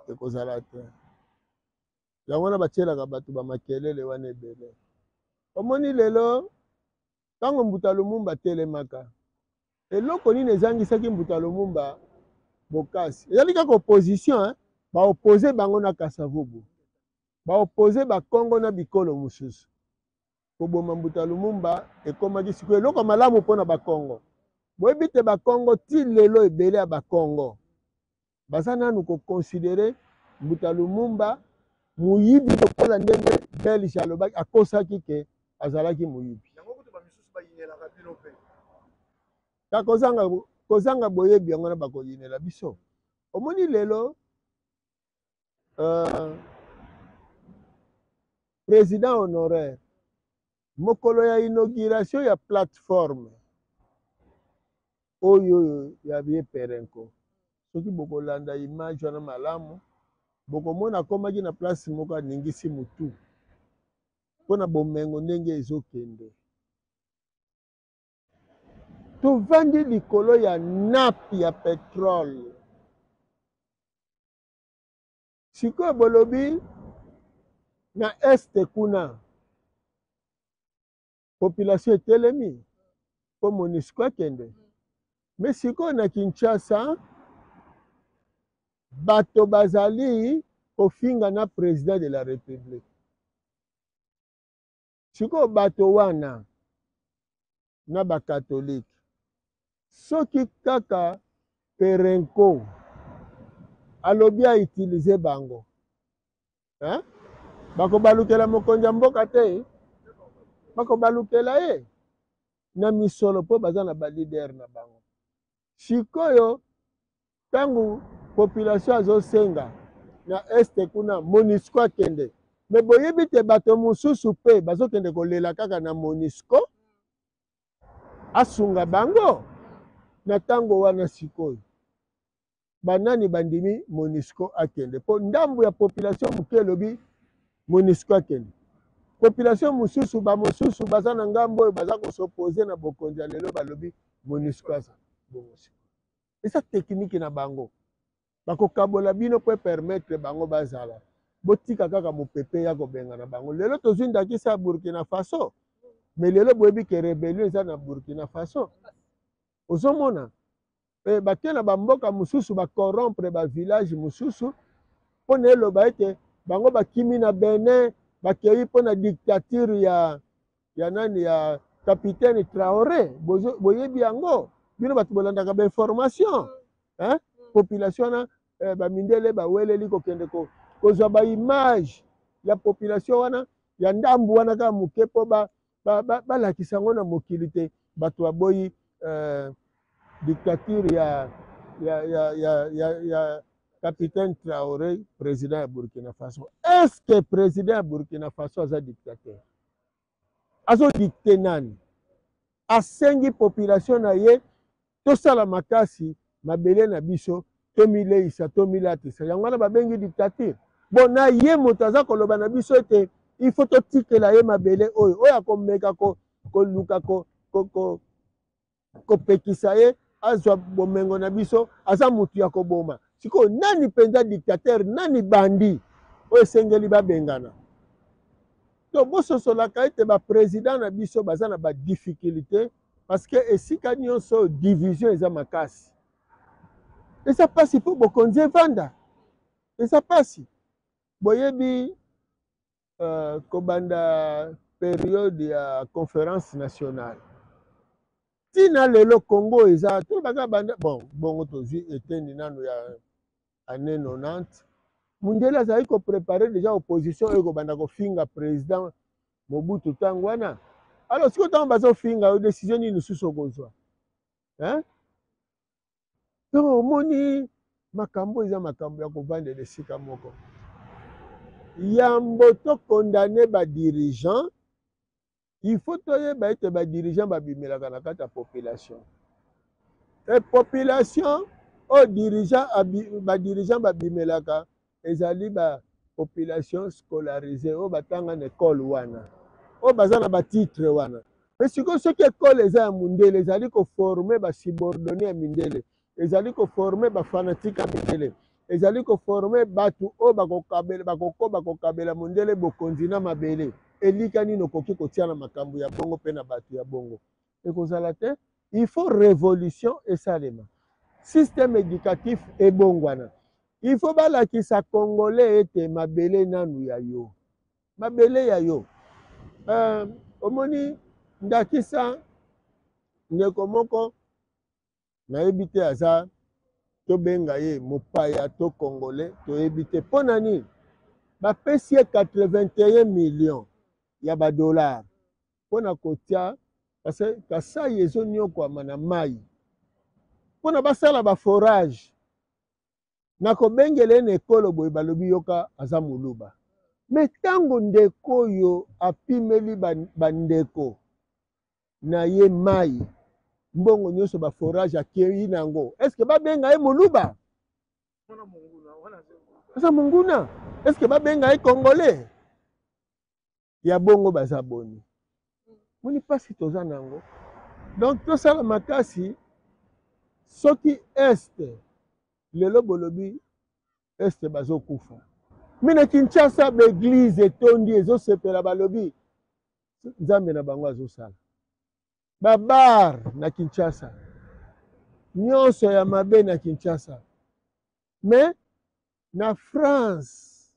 Ekozala te. Yango wana batielaka bato ba makelele wana ebele. Omoni lelo ntango Mbuta Lumumba atelemaka, eloko nini ezangisaki Mbuta Lumumba bokasi? Ezali kaka opposition hein? Ba oppose bango na Kasavubu, ba oppose ba Kongo na bikolo mosusu. Koboma Mbuta Lumumba ekomaki sikoyo eloko malamu mpo na ba Kongo. Boyebi te ba Kongo ti lelo ebele ya ba Kongo baza nanu ko considerer Mbuta Lumumba moyibi lokola ndenge Belge alobaki, akosaki ke azalaki moyibi. Yango kutu ba misusu bayinelaka bino pe. Ka kozanga, kozanga boyebi yango wana bakoyinela biso. Omoni lelo president honoraire mokolo ya inauguration ya plateforme oyo oyo ya ye Perenco, soki bokolanda image wana malamu bokomona akomaki na place moko aningisi mutu mpo na bomengo ndenge ezokende. Tovandi likolo ya nappe ya petrole. Sikoyo bolobi na est kuna population etelemi po Monusco akende, mais sikoyo na Kinshasa bato bazali kofinga na president de la Republique. Sikoyo bato wana na ba catholique soki kaka Perenco alobi a utiliser bango hein? Bakobalukela mokonzi ya mboka te, bakobalukela ye na misolo mpo baza na ba leader na bango. Sikoyo tango population azosenga na est kuna Monusco akende, mais boyebi te bato mosusu pe bazokende kolela kaka na Monusco asunga bango na tango wana. Sikoyo banani bandimi Monusco akende? Po ndambo ya population moke elobi Monusco akende, population mosusu ba mosusu baza na ngambo oyo baza kosopose na bokonzi ya lelo balobi Monusco aza bongo. Sikoyo eza technique na bango, bakokabola bino po permettre bango bazala. Botika kaka mopepe ya kobengana bango. Lelo tozwi ndakisa ya Burkina Faso, mais lelo boyebi ke rebellion eza na Burkina Faso. Ozomona pe bake na bamboka mosusu bacorrompre ba village mosusu mpo na eloba ete bango bakimi na Benin, bakei mpo na dictature ya nani ya capitaine Traoré. Boyebi yango bino bato bolandaka ba information hein? Population wana bamindele baweleli kokende kozwa ba image ya population wana ya ndambu wana kaka moke mpo balakisa yango na mokili te. Bato baboyi dictature ya capitaine Traoré, président ya Burkina Faso. Est-ce que président ya Burkina Faso aza dictateur? Azo dicter nani? Asengi population na ye tosala makasi mabele na biso tomileisa tomilatisa, yango wana babengi dictature. Bon, na ye moto aza koloba na biso ete il faut totikela ye mabele oyo, oyo akomeka koluka Kopekisa ye azwa bomengo na biso, aza mutu ya koboma. Sikoyo nani mpenza dictateur, nani bandi oyo esengeli babengana? To bososolaka ete ba president na biso baza na ba difficulté, parce que esika nyonso oyo division eza makasi, eza pasi mpo bokonzi evanda, eza pasi. Boyebi, kobanda periode ya conférence nationale tina lelo, Congo eza tolobaka banda bon bongo, tozwi eteni nano ya année 90. Mundele azali koprépare déjà opposition oyo ekobanda kofinga président Mobutu ntango wana. Alors sikoyo, ntango bazofinga yo, décision nini lisusu okozwa, hein? Donc omoni, makambo eza makambo ya kovandela esika moko. Yambo tokondane badirigeant, il faut toyeba ete badirigeant babimelaka na kati ya population. E population oyo dirigeant, badirigeant babimelaka ezali bapopulation scolarisé, oyo batanga na ekole wana, oyo baza na batitre wana. Mais sikoyo, soki ekole eza ya mundele, ezali koforme basubordonné ya mindele, ezali koforme bafanatike ya mindele, ezali koforme bato oyo bakokoba kokabela mondele bokonzi na mabele. Elika nini okoki kotia na makambo ya bongo mpe na bato ya bongo? Ekozala te. Il faut révolution esalema, système éducatif ebongwana. Il faut balakisa Congolais ete mabele nanu ya yo, mabele ya yo. Omoni, ndakisa, ndeko moko nayebi te, aza, tobenga ye mopaya to Congolais, toyebi te. Mpo na nini bapesi ye 81 millions ya badollar mpona kotia? Parce que Kasai ezoniokwama na mai, mpona basala baforage. Na kobengela ye na ekolo boye, balobi yoka, aza Moluba. Me ntango ndeko oyo apimeli bandeko na ye mai, mbongo nyonso baforage akei na yango, est-ce babenga ye Moluba? Aza monguna. Est-ce babenga ye Congolais? Ya bongo baza boni? Moni mpasi toza na yango. Donc tosala makasi. Soki Est lelo bolobi Est bazokufa, me na Kinshasa baeglise etondi, ezosepela, balobi Nzambe na bango azosala. Babar na Kinshasa nyonso ya mabe na Kinshasa. Me na France,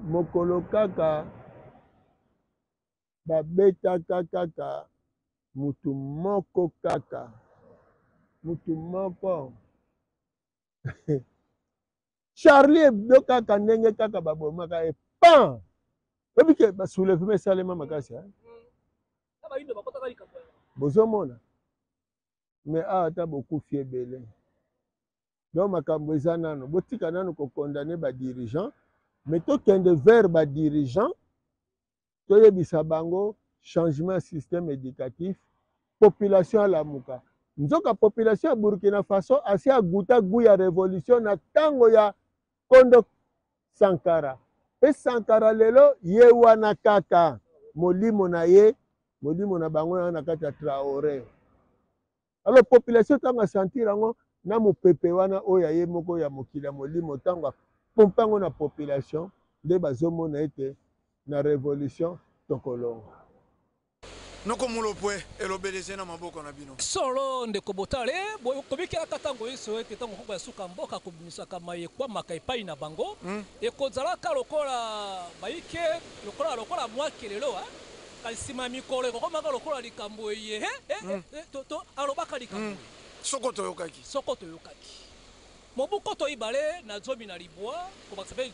mokolo kaka babetaka kaka mutu moko, kaka mutu moko, Charlie Hebdo, kaka ndenge kaka babomaka ye, pan oyebi ke basoulèvement esalema makasi. Bozomona, me awa ata bokufi ebele. Donc makambo eza nano, botika nano kokondane badirigeant, mais tokende vers badirigeant, toyebisa bango changement système éducatif, population alamuka. Nzoka population ya Burkina Faso asi aguta gu ya révolution na ntango ya kondo Sankara. Mpe Sankara lelo ye wana kaka molimo na ye, molimo na bango wana na kati ya Traoré. Alors population, ntango asentir yango na mopepe wana oyo ya ye moko ya mokili ya molimo, ntango apompe yango na population, nde bazomona ete na révolution tokolonga. Noko Mulopwe, elobeleze na maboko na bino. Solo, ndeko Botale, kobikelaka ntango nyonso ete ntango koko ya suka mboka kobimisaka mai ekwamaka epai na bango, ekozalaka lokola bayike, lokola mwa kelelo, kasi nsima ya mikolo ekokomaka lokola likambo eye to alobaka likambo oye. Soko toyokaki. Soko toyokaki mobu 2019, kobakisa mpe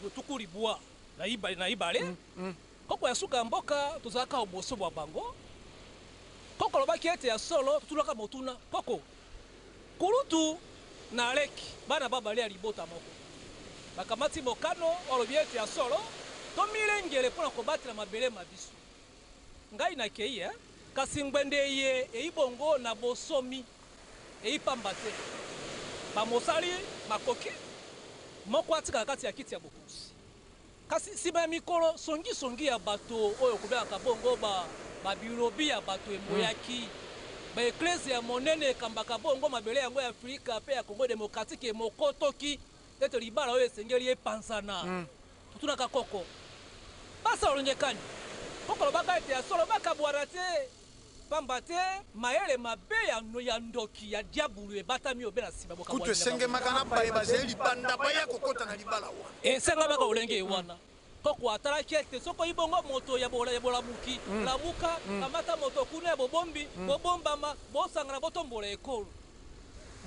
92, koko ya suka ya mboka tozalaka oboso bwa bango. Koko alobaki ete ya solo. Totulaka motuna: koko, kulutu na leki, bana babale ya libota moko, bakamati mokano, alobi ete ya solo tomilengele mpo na kobatela mabele ma biso. Ngai nakei, eh? Kasi ngbende eye eyi bongo na bosomi, eyi pamba te. Bamosali makoki moko atikala kati ya kiti ya bokonzi. Kasi nsima ya mikolo, songisongi ya bato oyo kobengaka bongo ba babilobi ya bato emoyaki. Ba eklezia ya monene ekambaka bongo mabele yango ya Afrika mpe ya Congo demokratiki emokotoki ete libala oyo esengeli epanzana. Totunaka koko, Basala lolenge kani? Koko alobaka ete ya solo bakabwana te, pamba te mayele mabe ya ya ndoki ya diabulu ebatami obe na nsima Kutu bokabwani na bango. esengemaka na baye bazali libanda baya kokota na libala wana. Esengamaka lolenge wana. Koko atalaki ete soko ibongo moto ya bola ya bolamuki, lamuka, kamata moto kuna ya bobombi, bobombama, bosangana botombola ekolo.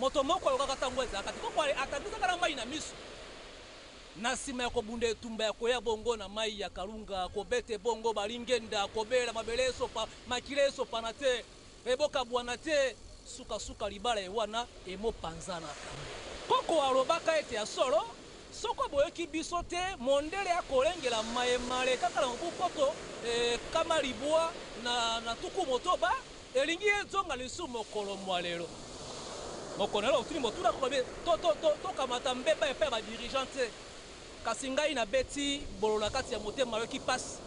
Moto moko alokaka tango ezalaka te. Koko atangisaka na mayi na miso. Na sima ya kobunda etumba ya koya bongo na mayi ya Kalunga, kobete bongo balingenda, kobela mabele esopa, makila esopana te, ebokabuana te, suka suka libala ewana emopanzanaka. Koko alobaka ete ya solo, soko boyoki biso te, mondele akolengela maye malekaka na mobu nkoto 960, elingi ezonga lisusu mokolo mwa lelo. Mokolo na lelo otuni motuna koko alobi to to to tokamata mbeba epai ya ba dirigeants te. Kasi ngai nabeti bololo na kati ya motema nayoki pasi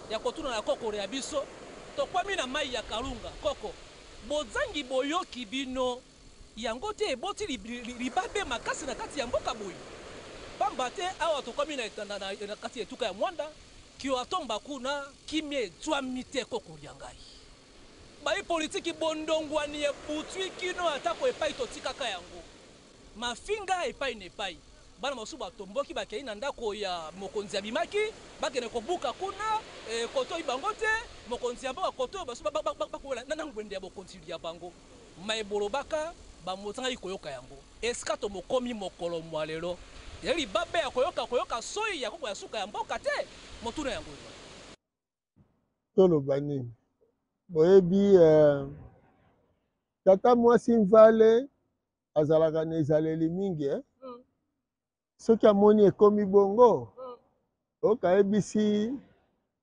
ya kotuna na koko ya biso tokwami na mayi ya kalunga koko bozangi boyoki bino yango te eboti libabe makasi na kati ya mboka boye pamba te awa tokwami na na kati ya etuka ya Muanda kioatomba kuna kimia ezuami te koko lia ngai. Bayi politiki bondongwani ebutwi kino atako epai totikaka yango. Mafinga epai na epai. Bana mosusu batomboki bakei na ndako ya mokonzi abimaki bakende kobuka kuna kotoyi bango te mokonzi ya mboka kotoyo basusu bakowela na ngwende ya bokonzi lya bango. Maye bolobaka bamozangaki koyoka yango. Esika tomokomi mokolo mwa lelo ezali libabe ya koyoka koyoka soyi ya koko ya suka ya mboka te? Motuna yango ezali. Toloba nini? Boyebi eh, tata mwasi Mvale azalaka na ezaleli mingi eh? Soki amoni ekomi bongo okayebisi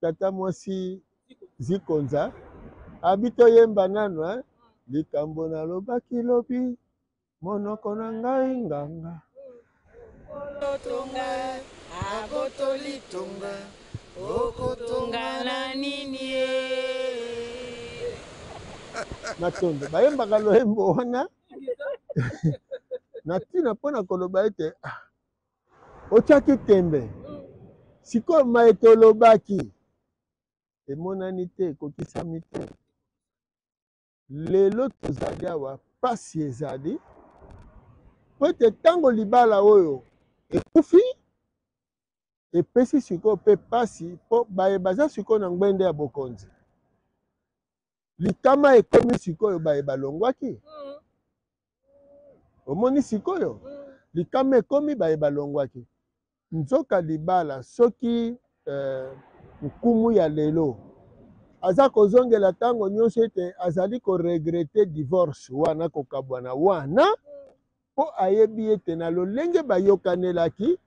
tata mwasi Zikonza abi toyemba nanu eh? Likambo nalobaki lobi Monoko na ngai nganga. Kolo tonga abotoli tonga okotonga na nini ee. Matondo bayembaka loyembo wana na ntina mpo na koloba ete ah, otyaki tembe sikoyo maye tolobaki emonani te ekokisami te. Lelo tozali awa, pasi ezali po ete tango libala oyo ekufi, epesi sikoyo pe pasi po baye baza sikoyo na ngbende ya bokonzi, likama ekomi sikoyo baye balongwaki. Omoni sikoyo likama ekomi baye balongwaki. Nzoka libala soki eh, nkumu ya lelo aza kozongela ntango nyonso ete azali koregrete divorce wana, kokabwana wana, mpo ayebi ete na lolenge bayokanelaki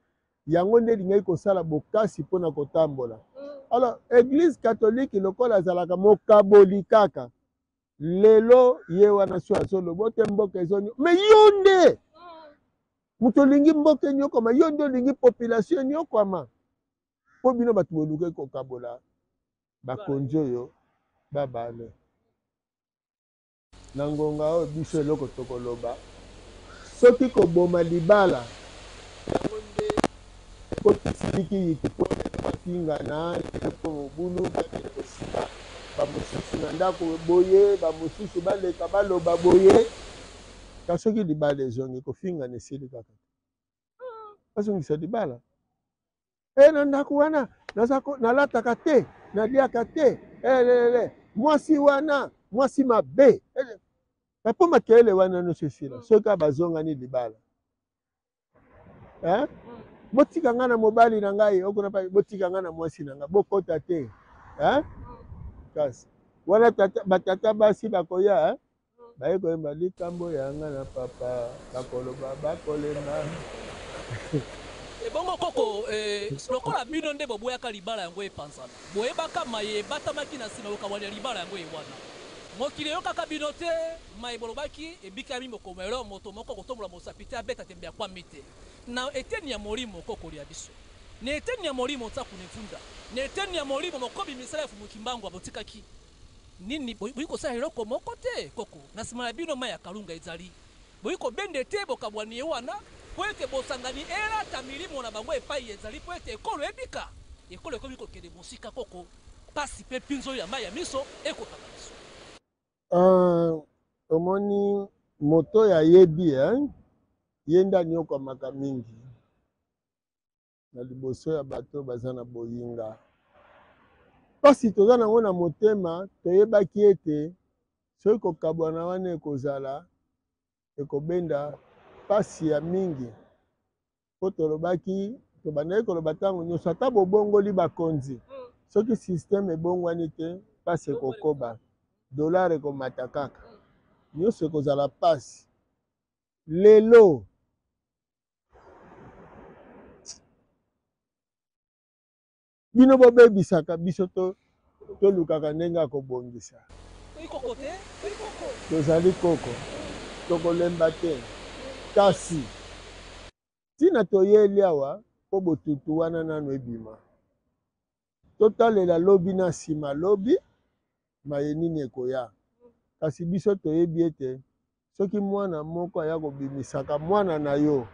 yango nde elingaki kosala bokasi mpo na kotambola. Alors Eglise catholique lokola azalaka mokaboli kaka lelo ye wana so azoloba ote mboka ezonio me yo nde moto olingi mboka enyokwama, yo nde olingi population enyokwama, mpo bino bato bolukaki kokabola bakonzi oyo babale. Na ngonga oyo biso eloko tokoloba, soki koboma libala yango nde ekotisi yikiyiki mpo lelo bafingana, lelo mpo mobulu, bakende kosiba bamosusu na ndako boye, bamosusu baleka baloba boye. Kasi soki libala ezongi, kofingana esili kaka te. Bazongisa libala. E na ndako wana nalataka te, naliaka te, elelele mwasi wana mwasi mabe. Mpo makelele wana nyonso esila soki kaka bazongani libala. Eh? Botika ngai na mobali na ngai, okuna pa botika ngai na mwasi na ngai, bokota te. Eh? Kasi wana tata, batata basi bakoya eh? Baye koyemba likambo ya nga na papa, bakoloba bakolemba. Ebongo koko eh, lokola bino nde boboyaka libala yango epanzana, boyebaka maye ebatamaki na sima bokabwani ya libala yango ye wana. Mokili eyokaka bino te, maye bolobaki ebikami mokolo elo moto moko akotombola mosapi te abeta tembe akwami te na eteni ya molimo koko lia biso. Na eteni ya molimo Nsaku ne Mfunda, na eteni ya molimo mokobi misala ya Mfumu Kimbangu abotikaki nini? Boyi kosala eloko moko te koko, na sima na bino mayi ya Kalunga ezali. Boyi kobende te bokabwani ye wana, mpo ete bosangani elata milimo na bango epayi ezali mpo ete ekolo ebika. Ekolo ekomi kokende mosika koko, pasi mpe mpinzoli ya mayi ya miso ekokanga biso. Uh, omoni moto oyo ayebi eh? Ye nde anyokwamaka mingi na liboso ya bato baza na boyinga. Mpasi toza nango na motema, toyebaki ete soki kokabwana wana ekozala, ekobenda mpasi ya mingi, mpo tolobaki, tobandaki koloba ntango nyonso, ata bobongoli bakonzi, soki système ebongwani te, mpasi ekokoba, dollar ekomata kaka, nyonso ekozala mpasi. Lelo bino bobebisaka biso, to tolukaka ndenge ya kobongisa. Tozali koko, tokolemba te. Kasi ntina toyeli awa mpo botutu wana nano ebima, totalela lobi na nsima lobi maye nini ekoya. Kasi biso toyebi ete soki mwana moko aya kobimisaka mwana na yo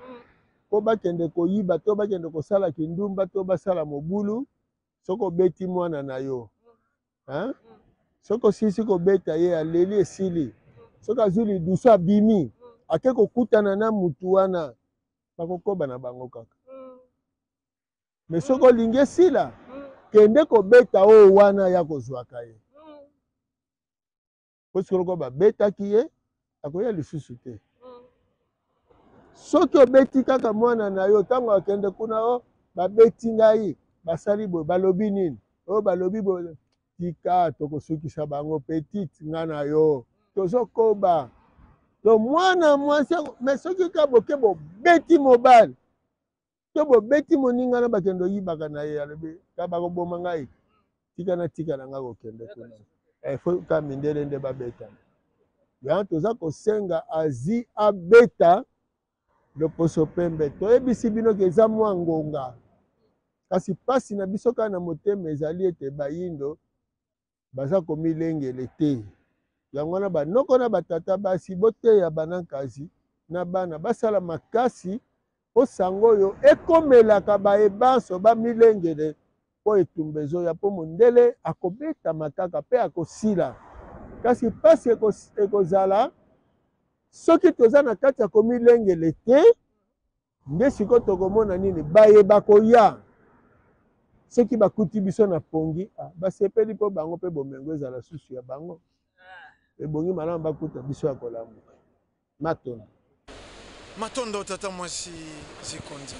mpo bakende koyiba to bakende kosala kindumba to basala mobulu, soki obeti mwana na yo, hein? Soki osilisi kobeta ye, aleli, esili, soki azwi lidusu abimi ake kokutana na mutu wana, bakokoba na bango kaka. Me soki olingi esila, kende kobeta oyo wana ya kozwaka ye, po soki loko babetaki ye, akoya lisusu te. Soki obeti kaka mwana na yo, ntango akende kuna, o babeti ngai, basali boye, balobi nini, oyo balobi boye, tika, tokosukisa bango petite nga na yo, tozokoba. To mwana mwasi me soki ka boke bobeti mobali to bobeti moninga na bakende oyibaka na ye, alobi ka bakoboma ngai, tika na tika na ngai kokende kuna, eh, fo ka mindele nde babetana. Yango toza kosenga Asie abeta loposo pembe. Toyebisi bino ke eza mwa ngonga, kasi mpasi na biso kaka na motema ezali ete bayindo baza komilengele te. Yango wana banoko na batata basi, boteya banankazi na bana basala makasi mpo sango oyo ekomelaka baye banso bamilengele mpo etumba ezoya, mpo mondele akobetama kaka mpe akosila. Kasi mpasi ekozala soki toza na kati ya komilengele te. Nde sikoyo tokomona nini baye bakoya soki bakuti biso na pongi, ah, basepeli mpo bango mpe bomengo ezala susu ya bango. Ebongi malamu bakuta biso ya kolamuka. Matondo. Matondo tata mwasi Zikonza.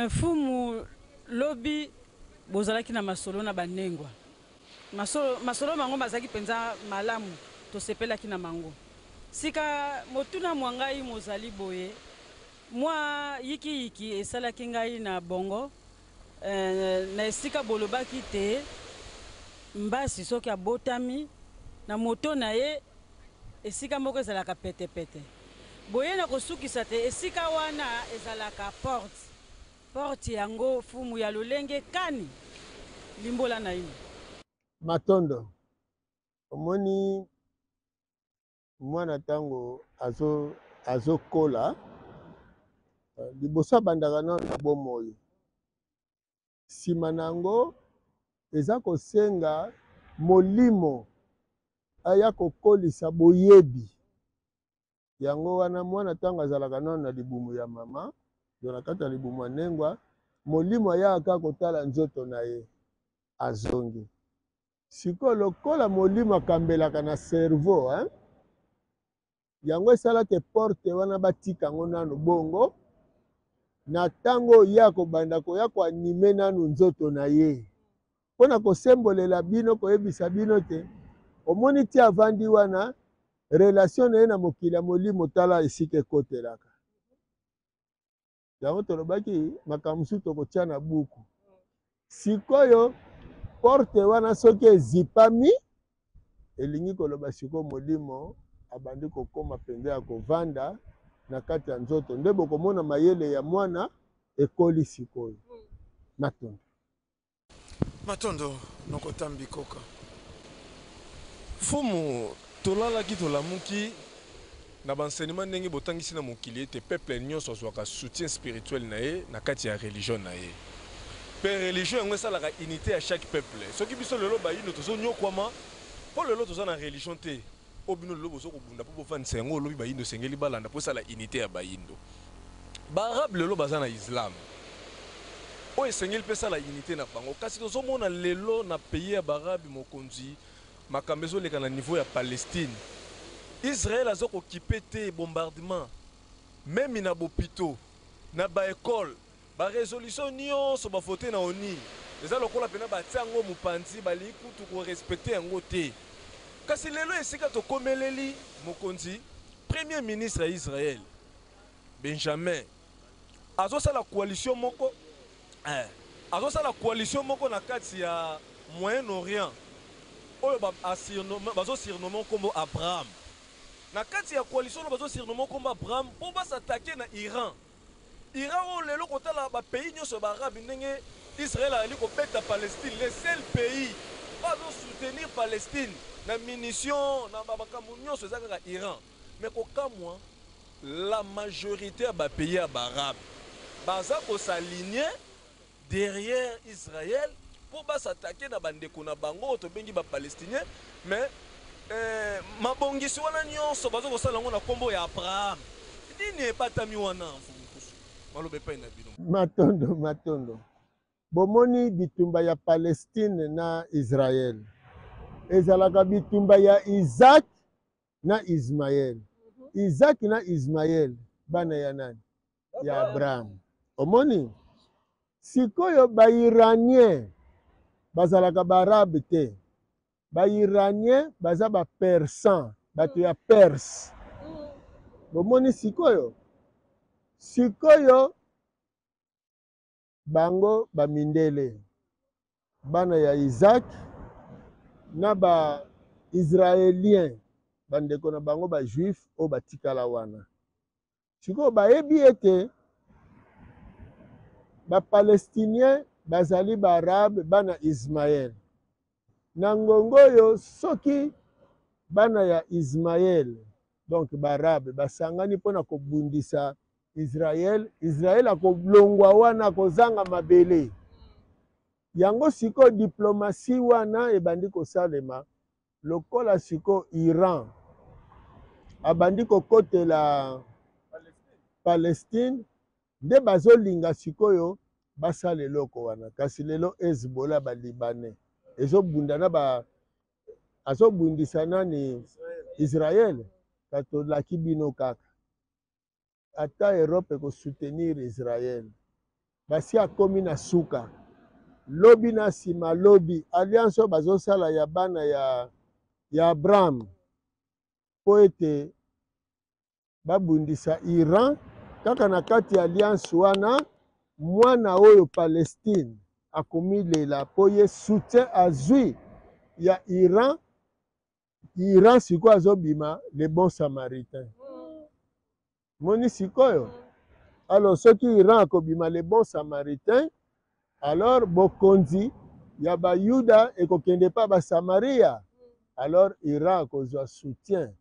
Mfumu, lobi bozalaki na masolo na banengwa. Masolo, masolo mango mazalaki mpenza malamu, tosepelaki na mango. Sika, motuna mwa ngai mozali boye, mwa yiki-yiki esalaki ngai na bongo, eh, na esika bolobaki te mbasi soki abotami, na moto na ye esika moko ezalaka pete-pete. Boye nakosukisa te esika wana ezalaka porte. Porte yango fumu ya lolenge kani? Limbola naino. Matondo. Omoni mwana ntango azo azokola, liboso abandaka nano na bomoi, nsima na yango eza kosenga molimo aya kokolisa boyebi. Yango wana mwana ntango azalaka nano na libumu ya mama, to na kati ya libumu ya nengwa, molimo ayaka kaka kotala nzoto na ye, azongi. Sikoyo lokola molimo akambelaka na cerveau, hein? Yango esalaka porte wana batika yango nano bongo, na ntango oyo ye akobanda koya koanime nano nzoto na ye mpo na kosembolela bino, koyebisa bino te omoni ti avandi wana, relation na ye na mokili ya molimo, tala esika ekotelaka. Yango tolobaki makambo mosusu tokotia na buku. Sikoyo porte wana soki ezipami, elingi koloba sikoyo molimo abandi kokoma mpenza ya kovanda na kati ya nzoto, nde bokomona mayele ya mwana. Ekoli sikoyo. Matondo. Matondo noko Tambi Koka. Mfumu, tolalaki tolamuki na ba enseignement ndenge botangisi na mokili ete peuple nionso azuaka soutien spirituel na ye na kati ya religion na ye. Pe religion yango esalaka unite ya chaque peuple. Soki biso lelo bayindo tozo niokwama po lelo toza na religion te oyo bino lelo bozo kobunda po bovandisa yango lobi bayindo esengeli balanda po esala unite ya bayindo. Ba arabes lelo baza na islam oyo esengeli pe esala unite na bango kasi tozo mona lelo na pays ya ba arabes mokonzi makambo ezo leka na niveau ya Palestine Israël azo ko kipe te bombardement meme na b'hopitaux na ba ecoles ba resolutions nionso ba voter na onu eza lokola pena batia yango mupanzi balingi kutu ko respecter yango te kasi lelo esika tokomeleli mokonzi premier ministre ya Israël Benjamin azosala coalition moko eh, azosala coalition moko na kati ya Moyen Orient oyo bazo surnomme nkombo Abraham. Na kati ya coalition oyo bazo surnomme nkombo Abraham mpo ba s'attaquer na Iran. Iran oyo lelo kotala ba pays nyonso ya ba arabe ndenge Israël azali kobeta Palestine, le seul pays oyo azo soutenir Palestine na munitions na ba makambo nyonso eza kaka Iran. Mais kokamwa la majorite ya ba pays ya ba arabe baza ko s'aligner derrière Israël po ba s'attaquer na ba ndeko na bango oyo tobengi ba palestiniens mais eh, mabongisi wana nyonso baza kosala yango na kombo ya Abraham. Nini ebatami wana Mfumu Nkusu? Maloba epai na bino. Matondo, matondo. Bomoni bitumba ya Palestine na Israël ezalaka bitumba ya Isaac na Ismaël. Isaac na Ismaël bana ya nani? Ya Abraham. Omoni? Sikoyo ba Iranien bazalaka ba arabe te. Ba Iranien baza ba persan, bato ya Perse. Bomoni sikoyo? Sikoyo Bango ba mindele, bana ya Isaac na ba Israeliens, ba ndeko na bango ba juifs oyo batikala wana. Sikoyo bayebi ete ba Palestiniens bazali ba Arabes, bana Ismaël. Na ngonga oyo soki bana ya Ismaël, donc ba Arabes, basangani mpo na kobundisa Israël, Israël akolongwa wana akozanga mabele. Yango sikoyo diplomatie wana ebandi kosalema lokola sikoyo Iran abandi kokotela Palestine nde bazolinga sikoyo basala eloko wana. Kasi lelo Hezbollah ba Libanais ezobunda na ba azobundisa nani Israël, kasi tolaki bino kaka ata Europe eko soutenir Israël basi akomi na suka lobi na sima lobi alliance oyo bazosala ya bana ya, ya Abraham mpo ete babundisa Iran kaka na kati ya alliance wana mwana oyo Palestine akomilela mpo ye soutien azwi ya Iran. Iran sikoyo azobima le bon samaritain. Moni sikoyo? Alors soki Iran akobima le bon samaritain, alors bokonzi ya bayuda ekokende pa ba Samaria. Alors Iran akozwa soutien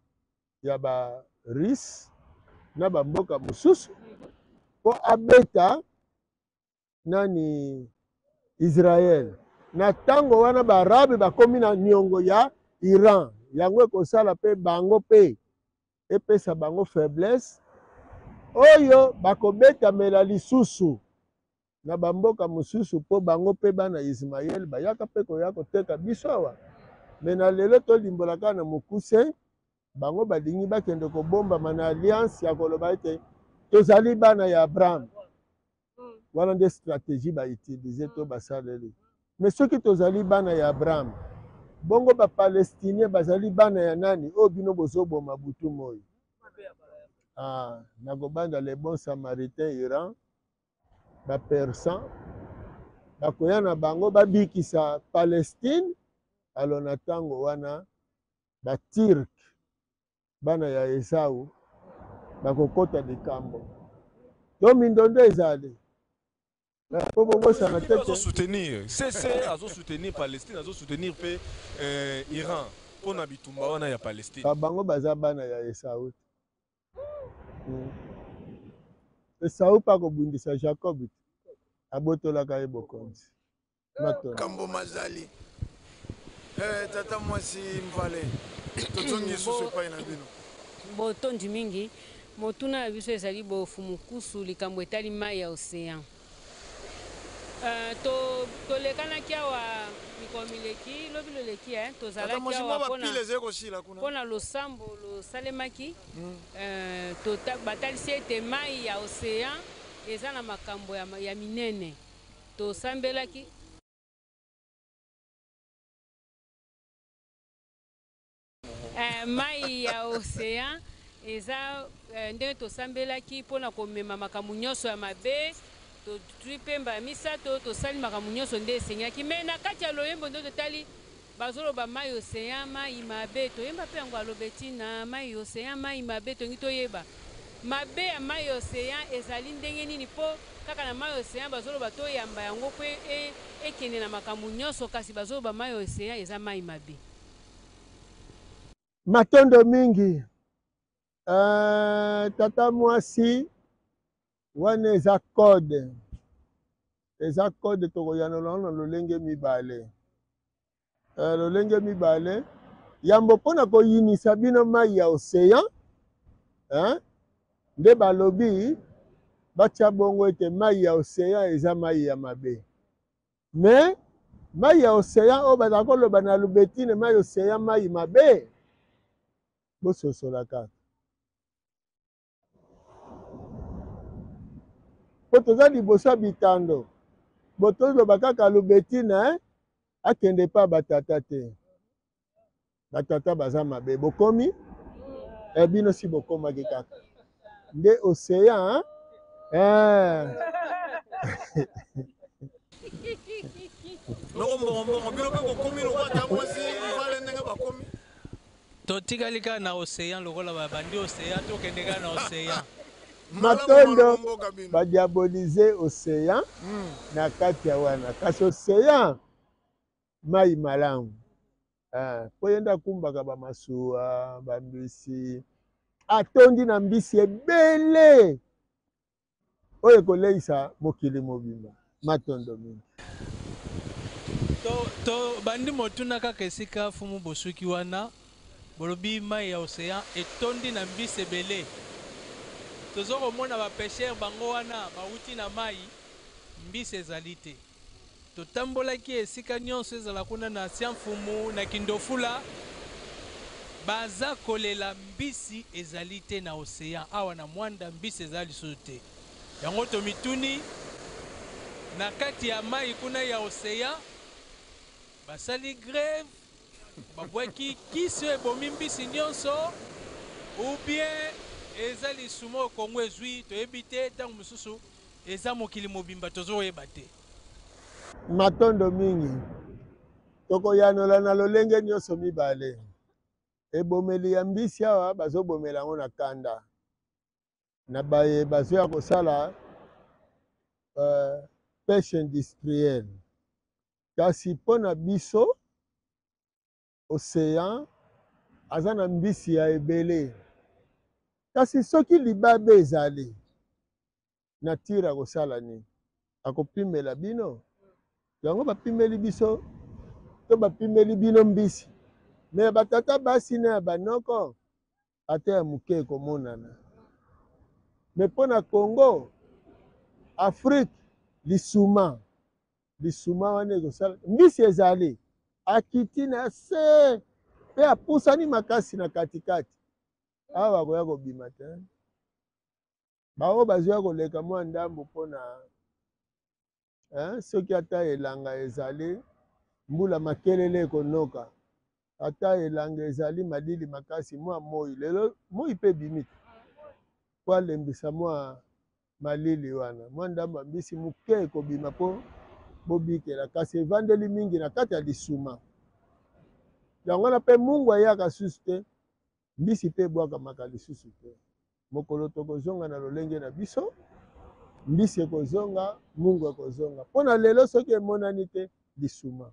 ya ba Russe na ba mboka mosusu mpo abeta nani Israël. Na tango wana ba arabe bakomi na niongo ya Iran, yango ekosala pe bango pe epesa bango faiblesse oyo bakobetamela lisusu na ba mboka mosusu po bango pe bana Ismaël bayaka pe koya koteka biso awa. Mais na lelo tolimbola kaka na mokuse, bango balingi bakende kobombama na alliance ya koloba ete tozali bana ya Abraham. Wana nde strategie ba utiliser to basaleli. Mais soki tozali bana ya Abraham, bongo ba Palestiniens bazali bana ya nani oyo bino bozoboma butu moi? Ah, nakobanda le bon samaritain Iran, ba Persan bakoya na bango babikisa Palestine. Alors na tango wana ba Turcs bana ya Esau bakokota likambo to mindondo ezali. Po bobosana te azo soutenir CC, azo soutenir Palestine, azo soutenir pe euh, Iran pona bitumba wana ya Palestine. Ba bango baza bana ya Esau te. Hmm. Esau pe akobundisa Jacob te. Abotolaka ye bokonzi. Matondo. Kambo mazali. Eh, tata mwasi Mvale, tozongi lisusu epai na bino. Botondi mingi. Motuna na biso ezali bofumukusu likambo etali mayi ya ocean. Euh, to tolekanaki awa mikolo mileki, lobi loleki eh, Tata tozalaki mwasi, awa mwa ba pona pile ezali kosila kuna. pona losambo losalemaki. Euh, tota, batalisi ete mayi ya ocean eza na makambo ya, ya minene. Tosambelaki. Eh, mai ya ocean eza eh, ndenge tosambelaki mpo na komema makambo nyonso ya mabe, totwi mpe mbala misato, tosali makambo nyonso nde esengaki. Me na kati ya loyembo nde totali bazoloba mai ocean, mai mabe, toyemba mpe yango alobetina mai ocean, mai mabe, tolingi toyeba mabe ya mai ocean ezali ndenge nini, mpo kaka na mai ocean bazoloba toyamba yango mpo e, ekende na makambo nyonso, kasi bazoloba mai ocean eza mai mabe. Matondo mingi euh, tata mwasi wana eza code, eza code tokoyanola yango na lolenge mibale. Euh, lolenge mibale yambo mpo na koyinisa bino mai ya ocean hein? Nde balobi batya bongo ete mai ya ocean eza mai ya mabe. Mais mai ya ocean oyo bazala koloba na Lubetine, mai ocean mai mabe, bososola kaka po toza liboso ya bitando, bo toloba kaka Lubetine eh? Akende pa batata te, batata baza mabe, bokomi eh, bino si bokomaki kaka nde ocean eh. Noko mbongo mbongo bino pe bokomi lokola ta mwasi mvale ndenge bakomi. Totikali kaka na ocean lokola ba bandi ocean tokende kaka na ocean. Matondo ba diaboliser ocean na kati ya wana kasi ocean mayi malamu eh, po ye nde akumbaka ba masuwa ba mbisi atondi na mbisi ebele oyo ekoleisa mokili mobimba. Matondo mingi. To, to bandi motuna kaka esika fumu bosuki wana, bolobi mayi ya ocean etondi na mbisi ebele. Tozo komona ba pecheurs bango wana bawuti na mayi, mbisi ezali te. Totambolaki esika nionso ezala kuna na Siamfumu na Kindofula baza kolela mbisi ezali te na ocean awa na Muanda mbisi eza lisusu te yango tomituni na kati ya mayi kuna ya ocean basali greve babwaki kisi oyo ebomi mbisi nionso ou bien eza lisumu oyo Congo ezui toyebi te tango mosusu Eza mokili mobimba tozo yeba te. Matondo mingi. Tokoyanola na lolenge nyonso mibale. Ebomeli ya mbisi awa bazobomela yango na kanda na baye bazoya kosala uh, pêche industrielle. Kasi mpo na biso ocean aza na mbisi ya ebele, kasi soki libabe ezali nature akosala nini? Akopimela bino yango, bapimeli biso to bapimeli bino mbisi me ya batata basi na ya banoko ata ya moke ekomonana. Me mpo na Congo, Afrique, lisuma lisuma wana ekosala mbisi ezali akiti na se mpe apusani makasi na katikati awa akoya kobima te. Baoyo bazoya koleka mwa ndambo mpo na eh, soki ata elanga ezali mbula makelele ekonoka, ata elanga ezali malili makasi, mwa moi lelo moi mpe ebimi te mpo alembisa mwa malili wana, mwa ndambo ya mbisi moke ekobima mpo bobikela, kasi evandeli mingi na kati ya lisuma yango wana mpe mungu ayaka susu te, mbisi mpe ebwakamaka lisusu te. Mokolo tokozonga na lolenge na biso. Mbisi ekozonga, mungwa ekozonga. Mpo na lelo soki emonani te, lisuma.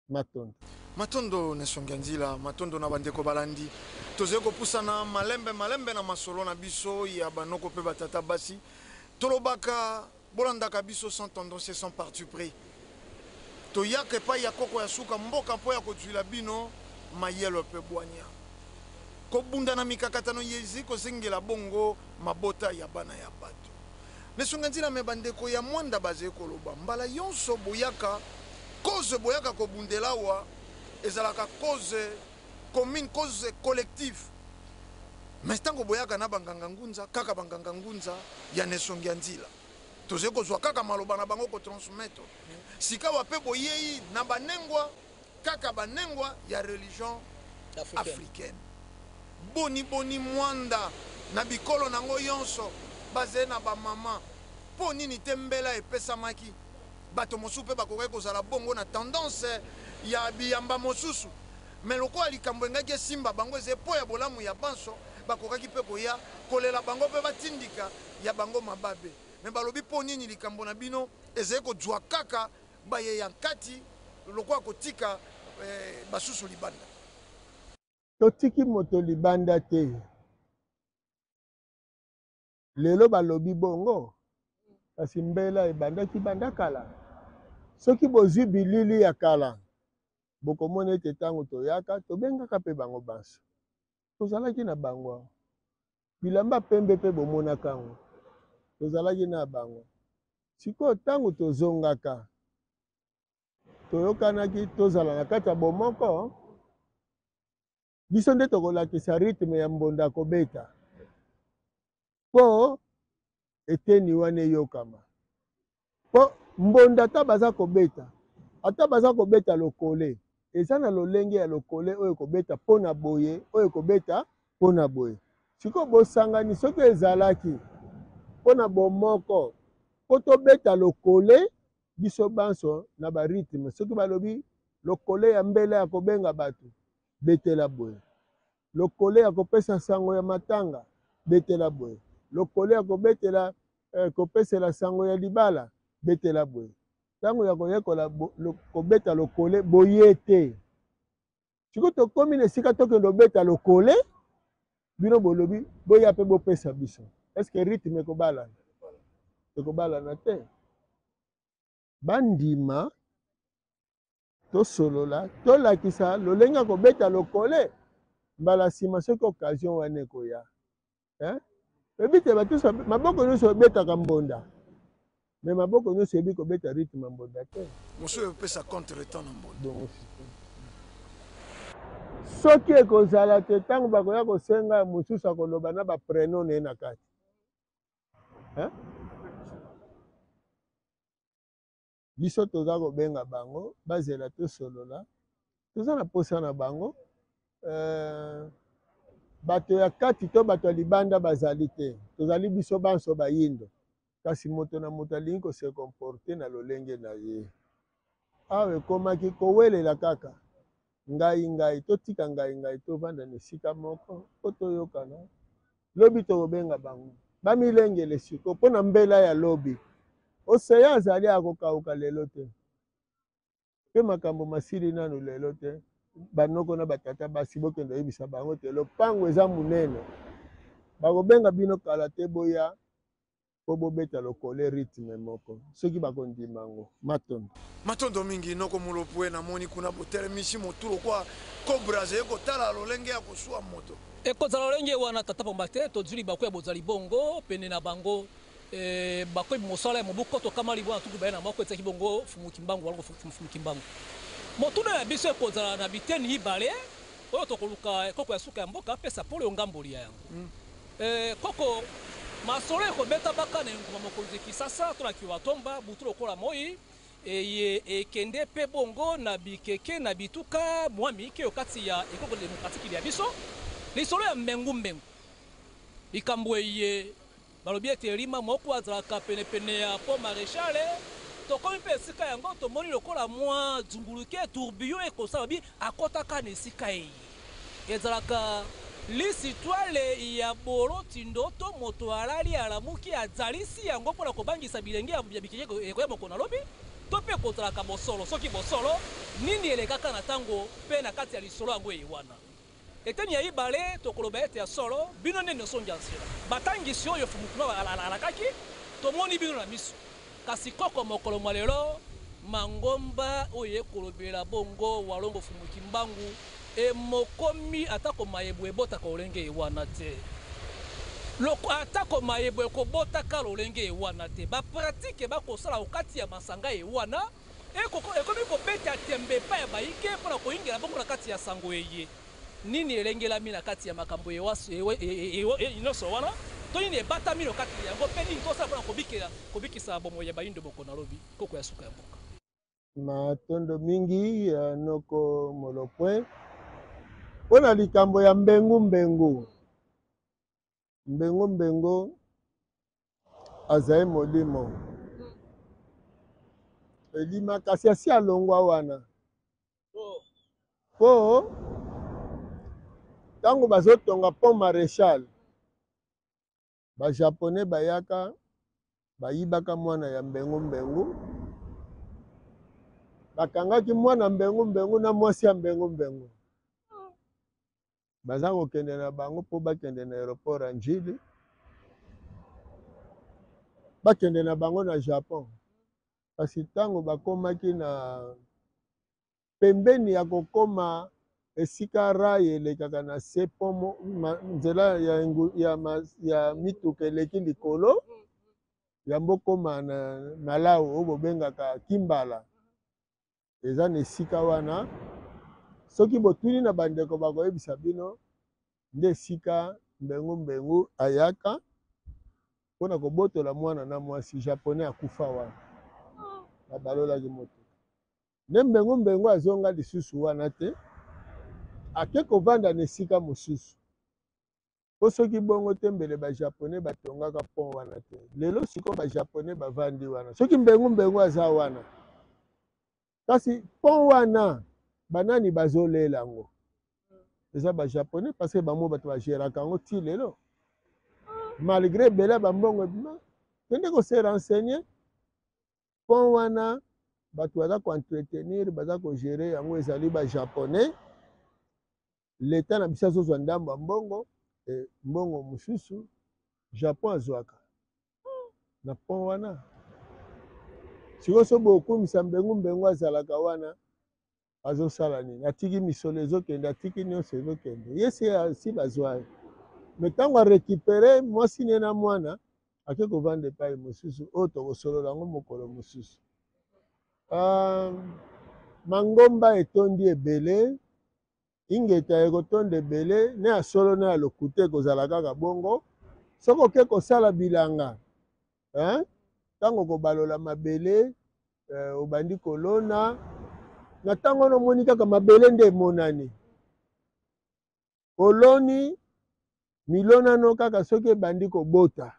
Matondo. Matondo na Esongi ya Nzila, matondo na bandeko balandi. Tozali kopusana malembe malembe na masolo na biso ya banoko mpe batata basi. Tolobaka, bolandaka biso sans tendance et sans parti pris. Toyaka epai ya koko ya suka mboka mpo ya kozuila bino mayele mpe bwanya. Kobunda na mikakatano iye izali kozengela bongo mabota ya bana ya bato. N'esonga nzila me bandeko ya Mwanda bazali koloba mbala yonso boyaka cause boyaka kobundela awa ezalaka cause commune cause collective mais tango boyaka na ba nganga ngunza kaka ba nganga ngunza ya n'esongi ya nzila tozali kozwa kaka maloba na bango ko transmettre sikawa pe boyei na ba nengwa kaka ba nengwa ya religion africaine. Boni boni Mwanda na bikolo nango yonso bazali na ba mama? Mpo nini te mbela epesamaki? Bato mosusu mpe bakokaki kozala bongo na tendance ya biyamba mosusu. Mais lokola likambo engaki esimba bango ezali mpo ya bolamu ya banso, bakokaki mpe koya kolela bango mpe batindika ya bango mababe. Mais balobi mpo nini likambo na bino ezali kozua kaka baye ya nkati lokola kotika basusu libanda? Totiki moto libanda te. Lelo balobi bongo, kasi mbela ebandaki banda kala. Soki bozwi bilili ya kala, bokomona ete ntango toyaka, tobengaka mpe bango banso. Tozalaki na bango awa. Bilamba pembe mpe bomonaka yango. Tozalaki na bango. Sikoyo ntango tozongaka, toyokanaki tozala na kati ya bomoko. Biso nde tokolakisa rythme ya mbonda kobeta mpo eteni wana eyokama. Mpo mbonda ata baza kobeta, ata baza kobeta lokole, eza na lolenge ya lokole oyo ekobeta mpo na boye, oyo ekobeta mpo na boye. Sikoyo bosangani soki ezalaki mpo na bomoko, mpo tobeta lokole biso banso na ba rythme. Soki balobi lokole ya mbela ya kobenga bato, betela boye. Lokole ya kopesa sango ya matanga, betela boye. Lokole ya kobetela kopesela sango ya libala, betela boye. Tango ya koyekola kobeta lokole, boye te. Sikoyo tokomi na esika tokende obeta lokole, bino bolobi boya pe bopesa biso. Est-ce que rythme ekobalana? Ekobalana te. Bandima tosolola, tolakisa lolenge ya kobeta lokole mbala nsima soki occasion wana ekoya. Hein? Oyebi te bato nyonso maboko nyonso ebetaka mbonda, mais maboko nyonso eyebi kobeta rythme ya mbonda te. Mosusu epesa contre temps na mbonda. Bongo sikoyo soki ekozala te ntango bakoya kosenga mosusu akoloba na ba prenom na ye na kati. Hein? Biso toza kobenga bango bazela tosolola, toza na posa na bango. Bato ya kati to bato ya libanda bazali te, tozali biso banso bayindo, kasi moto na moto alingi ko se comporter na lolenge na ye. Awa ekomaki kowelela kaka ngai ngai, totika ngai ngai, tovanda na esika moko po toyokana. Lobi tokobenga bango bamilengele sikoyo mpo na mbela ya lobi. Ocean azali akokauka lelo te, mpe makambo masili nanu lelo te. Banoko na batata basi bokende oyebisa bango te lopango eza monene, bakobenga bino kala te, boya po bobeta lokole rythme moko soki bakondima yango. Matondo. Matondo mingi noko Mulopwe, namoni kuna botelemisi motu lokwa cobra azali kotala lolenge ya kosua moto. Ekozala lolenge wana tata pamba te tozwi libaku ya bozali bongo pene na bango bakoyebi mosala ya mobu koto kama libwa na tuku 21 etiaki bongo Mfumu Kimbangu waloko Mfumu Kimbangu. Motuna ya biso ekozala na biteni mibale oyo tokoluka koko ya suka ya mboka apesa polo yo ngamboli ya yango. Koko masolo ekobetamaka na engumba mokonzi Kisasa to na Kiwatomba butu lokola moi eye ekende pe bongo na bikeke na bituka mwa mike o kati ya ekolo demokratiki lya biso. Lisolo ya mbengu mbengu likambo eye balobi ete elima moko azalaka penepene ya pont Marechal. Tokomi mpe esika yango tomoni lokola mwa dzunguluke tourbillon ekosala bi akotaka na esika eye ezalaka. Lisitwale ya bolotindo to moto alali alamuki azalisi yango mpo na kobangisa bilenge ya bikeke ekoya mokolo na lobi, to mpe kozalaka bosolo? Soki bosolo, nini elekaka na tango mpe na kati ya lisolo yango eye wana? Eteni ya ibale, tokoloba ete ya solo, bino nde nosongi ya nzela. Batangisi oyo Fumu Kimbangu alakaki, tomoni bino na miso. Kasi koko mokolo mwa lelo, mangomba oyo ekolobela bongo Walongo Fumu Kimbangu emokomi atako mayebo ebotaka lolenge ye wana te. Loko, atako mayebo ekobotaka lolenge ye wana te, ba pratiques bakosala okati ya masanga ye wana ekoko, ekomi kobeta tembe epai ya bayike mpo na koyingela bongo na kati ya sango eye. Nini elengelami na kati ya makambo nyonso wana, to nini ebatami na kati na yango, mpe nini tosala mpo na kobikela, kobikisa bomoi ya Bayindo mokolo na lobi, nkoko ya suka ya mboka? Matondo mingi noko Molopwe mpo na likambo ya mbengu mbengu. Mbengu mbengu azali molimo elima kasi asi alongwa wana mpo ntango bazotonga pont Marechal ba japonais bayaka bayibaka mwana ya mbengu mbengu bakangaki mwana mbengu mbengu na mwasi ya mbengu mbengu baza kokende na bango mpo bakende na aeroport ya Ndjili bakende na bango na Japon kasi ntango bakomaki na pembeni ya kokoma esika rail elekaka na se po nzela ya, ya, ya mituka eleki likolo yambo okoma na Malau oyo bobengaka Kimbala eza na esika wana soki botuni na bandeko bakoyebisa bino nde esika mbengu mbengu ayaka mpo na kobotola mwana na mwasi japonais akufa wana babalolaki motuka nde mbengu mbengu azonga lisusu wana te ake kovanda na esika mosusu mpo soki bongo te mbele ba japonais batongaka pont wana te lelo sikoyo ba japonais bavandi wana soki mbengu mbengu aza wana kasi pont wana banani bazolela yango eza ba japonais parce que bango bato bageraka yango ti lelo malgré ebele ya bambongo ebima kende kose renseigner pont wana bato baza koentretenir baza kogere yango ezali ba japonais leta na biso azozwa ndambo ya mbongo e, mbongo mosusu japon azwaka na pont wana sikoyo so bokumisa mbengu mbengu azalaka wana azosala nini atiki misolo ezokende atiki nyonso ezokende ye se asi bazwa ye me ntango arekipere mwasi ne na mwana ake kovanda epai mosusu oyo tokosolola yango mokolo mosusu uh, mangomba etondi ebele ingeta ekotonda ebele na ya solo na ya lokuta ekozala kaka bongo soki oke kosala bilanga hein? Ntango okobalola mabele eh, obandi kolona na ntango wana omoni kaka mabele nde emonani oloni milonano kaka soki ebandi kobota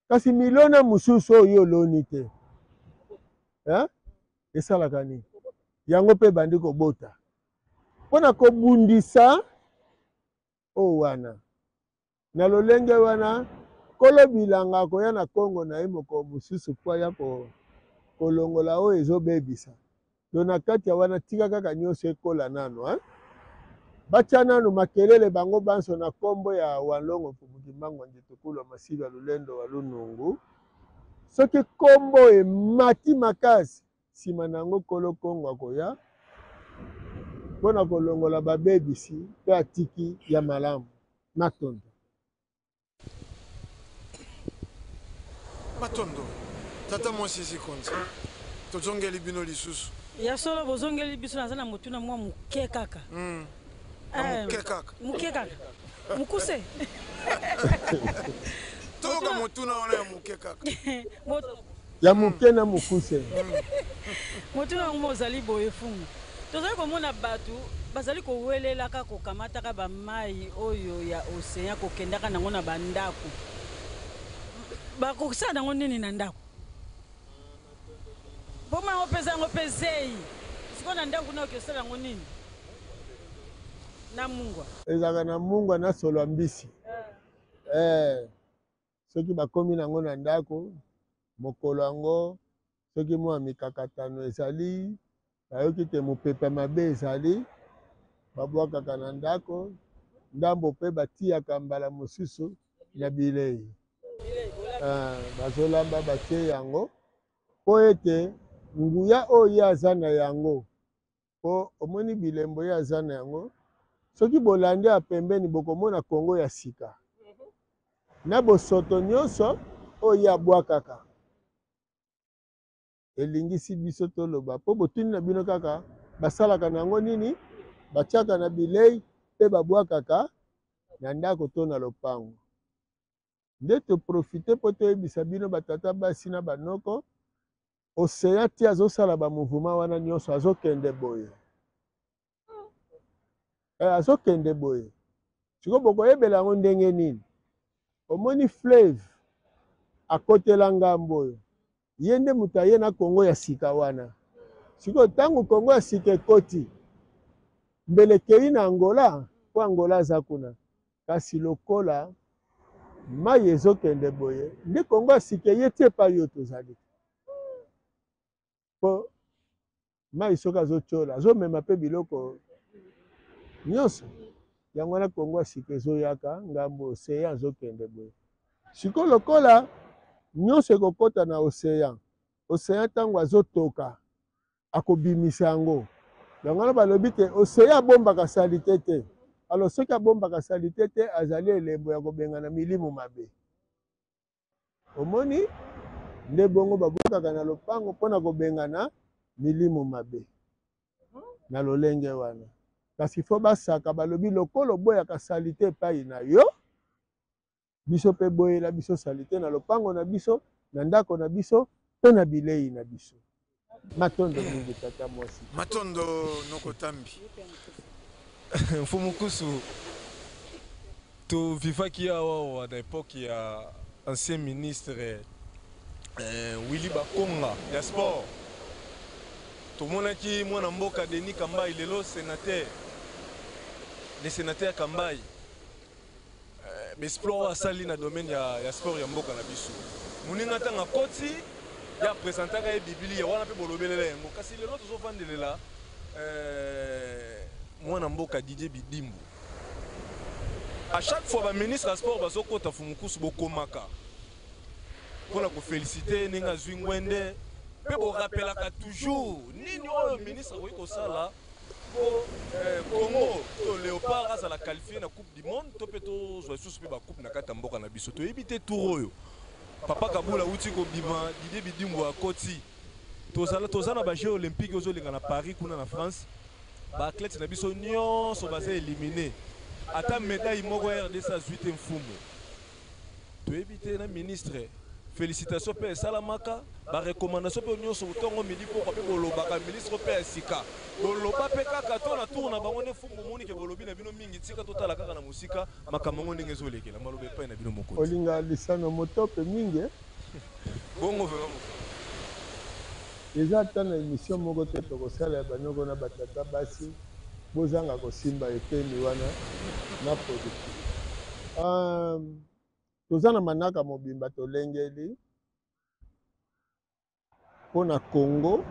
kasi milona mosusu oyo oloni te eh? esalaka nini yango mpe ebandi kobota mpo na kobundisa oyo wana Na lolenge wana, nkolo bilanga akoya na kongo na ye mokolo mosusu mpo aya kolongola oyo ezobebisa. To na kati ya wana, tika kaka nyonso ekola nano, hein? Batia nano makelele bango banso na kombo ya Walongo Mfumu Kimbangu wa Ngetukulu wa Masilu wa Lulendo wa Lunungu. Soki kombo emati makasi, sima na yango nkolo kongo akoya mpo na kolongola babebisi mpe atiki ya malamu. Matondo. Matondo tata mwasi Zikonzi, tozongeli bino lisusu. Ya solo bozongeli biso, naza na motuna mwa moke kaka. Moke kaka. Moke kaka. Mokuse. Toyoka motuna wana ya moke kaka. Ya moke na mokuse. Motuna yango mozali boye, Fumu. Tozali komona bato bazali kowelelaka kokamataka ba mayi oyo ya ocean kokendaka nango na ba ndako. Bakosala nango nini na ndako? Po mayi yango pe eza yango pe zeyi. Sikoyo na ndako kuna okosala yango nini? Na mungwa. Ezalaka na mungwa na solo ya mbisi. Eh, soki bakomi nango na ndako, mokolo yango soki mwa mikakatano ezali, bayoki te mopepe mabe ezali, babwakaka na ndako, ndambo mpe batiyaka mbala mosusu na bilei. Eh, bazolamba batie yango mpo ete nguya oyo ye aza na yango, mpo omoni bilembo ye aza na yango, soki bolandi ya pembeni bokomona Kongo ya sika na bosoto nyonso oyo ye abwakaka. Elingisi biso toloba mpo botuni na bino kaka basalaka na yango nini, batiaka na bilei mpe babwakaka na ndako to na lopango. Nde toprofite mpo toyebisa bino batata basi na banoko, Océan ti azosala ba mouvement wana nyonso azokende boye. Eh, azokende boye. Sikoyo bokoyebela yango ndenge nini? Omoni fleuve akotela ngambo oyo, ye nde moto aye na Kongo ya sika wana. Sikoyo ntango Kongo ya sika ekoti, mbele ekei na Angola, mpo Angola aza kuna. Kasi lokola mai ezokende boye, nde Kongo ya sika eye ti epai oyo tozali. Mpo mai soki azotyola, azomema mpe biloko nyonso. Yango wana Kongo ya sika ezoyaka ngambo, ocean azokende boye. Sikoyo lokola nyonso ekokota na ocean, ocean ntango azotoka akobimisa yango. Yango wana balobi te ocean abombaka salite te. Alors soki abombaka salite te, azali elembo ya kobengana milimo mabe. Omoni nde bongo babwakaka na lopango mpo na kobengana milimo mabe na lolenge wana. Kasi fo basaka, balobi lokola oboyaka salite epai na yo, biso mpe boyela biso salite na lopango na biso, na ndako na biso mpe na bilei na biso. Matondo mingi tata mwasi. Matondo noko Tambi. Mfumu Kusu, tovivaki awa awa na epoque ya ancien ministre eh, Willy Bakonga ya sport. Tomonaki mwana mboka Denis Kambayi, lelo sénateur, le sénateur Kambayi, eh, baexploit oyo asali na domaine ya, ya sport ya mboka na biso. Moninga ntango akoti ya presentaka ye bibilia wana mpe bolobelela yango, kasi lelo tozovandelela eh, mwana mboka Didier Bidimbu. À chaque fois baministre ya sport bazokota, Fumukusu, bokomaka mpona koféliciter ndenge azwi ngwende, mpe borapelaka toujours nini oyo ministre akoki kosala mpo eh, Congo to Léopard azala qualifié na Coupe du monde, to mpe tozwa lisusu mpe bacoupe na kati ya mboka na biso. Toyebi te tour oyo papa Kabula awuti kobima, Didier Bidimbu akoti, tozala toza na bajeux olympique ozolinga na Paris kuna na France. Baathlète na biso nyonso baza éliminé, ata médaille moko RDC azwi te. Mfumu, toyebi te na ministre, félicitation mpe esalamaka, barecommandation mpe nyonso ntongo midi pokwa mpe bolobaka ministre mpe ya sika boloba mpe kaka to na tour na bango nde. Mfumu, omoni ke bolobi na bino mingi, tika totala kaka na mosika makambo yango ndenge ezolekela. Maloba epai na bino, mokonzi. Olinga lisano motope mingi, eh? Bongo vraiment. Eza ata na émission moko te tokosala ya banoko na batata basi bozanga kosimba eteni wana na politique. Toza na manaka mobimba tolengeli mpo na Congo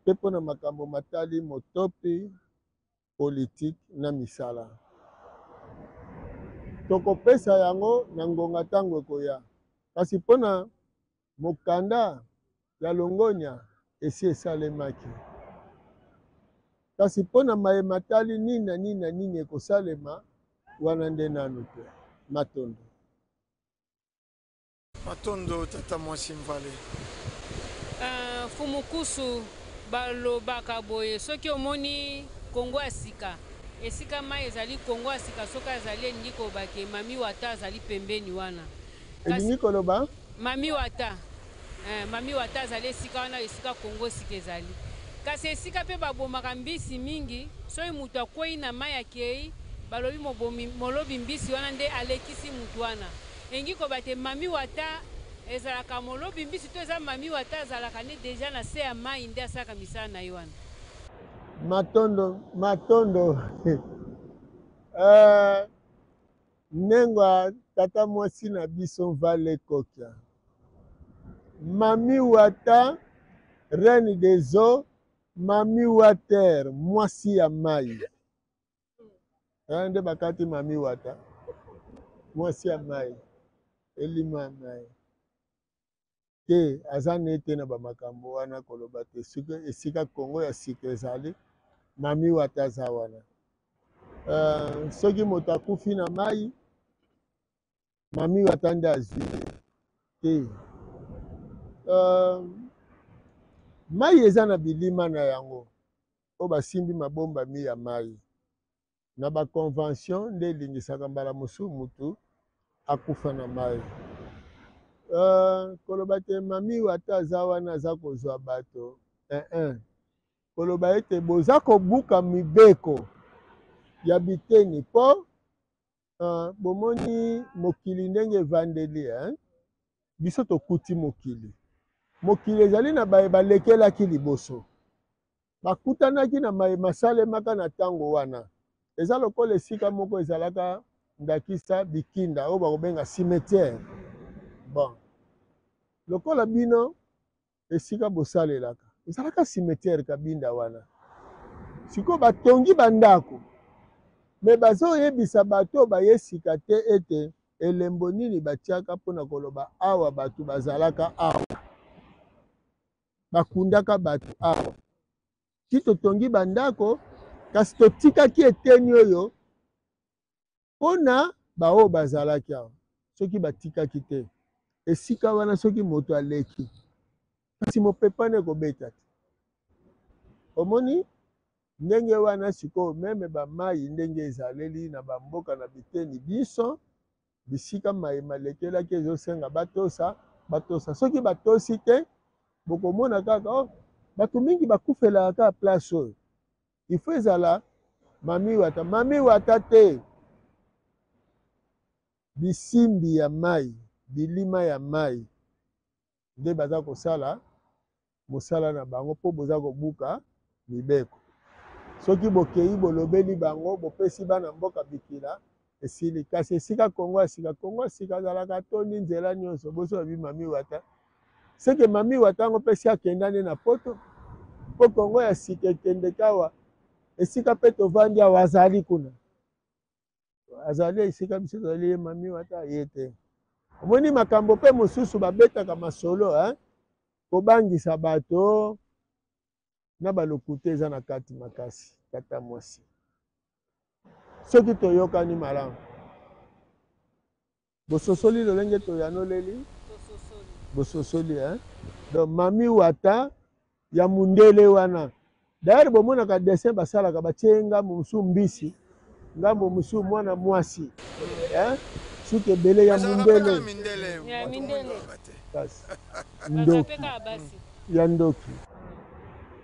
mpe mpo na makambo matali motopi politique na misala. Tokopesa yango na ngonga ntango ekoya, kasi mpo na mokanda ya longonya esi esalemaki, kasi mpo na maye matali nini na nini na nini ekosalema wana nde nanu te. Matondo. Matondo tata mwasi Mvale. Fumukusu, balobaka boye, soki omoni Kongo ya sika esika mai ezali, Kongo ya sika soki azali, elingi koloba ke Mami Wata azali pembeni wana. Elingi koloba? Mami Wata, eh, Mami Wata azali esika wana, esika Kongo sika ezali. Kasi esika mpe babomaka mbisi mingi, soki moto akwei na mai akei, balobi mobomi, molobi mbisi wana nde alekisi motu wana. Elingi koloba te Mami Wata ezalaka molobi mbisi to eza Mami Wata azalaka nde deja na se ya mai nde asalaka misala na ye wana? Matondo, matondo. Euh, nengwa tata mwasi na biso Vale Kokia. Mami Wata, reine des eaux, Mami Water, mwasi ya mai. Eh, nde bakati Mami Wata, mwasi ya mai, elima ya mai. Te aza ne te na ba makambo wana koloba te soki esika Congo ya sika ezali mami wata aza wana uh, soki moto akufi na mai mami wata nde azwi ye te uh, mai eza na bilima na yango oyo basimbi mabombami ya mai Na ba convention nde elingisaka mbala mosusu mutu akufa na mayi. Euh, koloba te mami wata aza wana aza kozwa bato eh, eh. Koloba ete boza kobuka mibeko ya biteni po uh, bomoni mokili ndenge evandeli eh? Biso tokuti mokili, mokili ezali na baye balekelaki liboso Bakutanaki na maye masalemaka na tango wana. Eza lokola esika moko ezalaka ndakisa bikinda oyo bakobenga cimetière. Bon, lokola bino esika bosalelaka ezalaka cimetière kabinda wana, sikoyo batongi bandako me bazoyebisa bato oyo baye sika te ete elembo nini batiaka mpo na koloba awa bato bazalaka awa. Bakundaka bato awa. Ti totongi bandako, kasi totikaki eteni oyo mpo na baoyo bazalaki awa. Soki batikaki te esika wana, soki moto aleki, kasi mopepe wana ekobeta te. Omoni ndenge wana sikoyo, meme bamai ndenge ezaleli na bamboka na biteni binso, Bisika maye malekelaki ezosenga batosa, batosa. Soki batosi te, bokomona kaka oh, bato mingi bakufelaka kaka place oyo. Il faut ezala mami wata, mami wata te. Bisimbi ya mai, bilima ya mai nde baza kosala mosala na bango mpo boza kobuka mibeko. Soki bokeyi bolobeli bango, bopesi bana mboka bikila, esili. Kasi esika Congo ya sika, Congo ya sika azalaka atondi nzela nyonso. Boso babi mami wata, seke mami wata yango mpe si akenda nde na poto, mpo Congo ya sika ekendeke awa, esika mpe tovandi awa azali kuna. Azali esika biso tozali, ye mami wata ye te. Omoni makambo mpe mosusu babetaka masolo hein? Kobangisa bato na balokuta eza na kati makasi. Tata mwasi, soki toyokani malamu, bososoli lolenge toyanoleli, bososoli hein? Donc mami wata ya mundele wana, d'ailleurs bomonaka dessin basalaka, batie ngambo mosusu mbisi, ngambo mosusu mwana mwasi hein? Suki ebele ya mundele, kasi ndoki ya ndoki.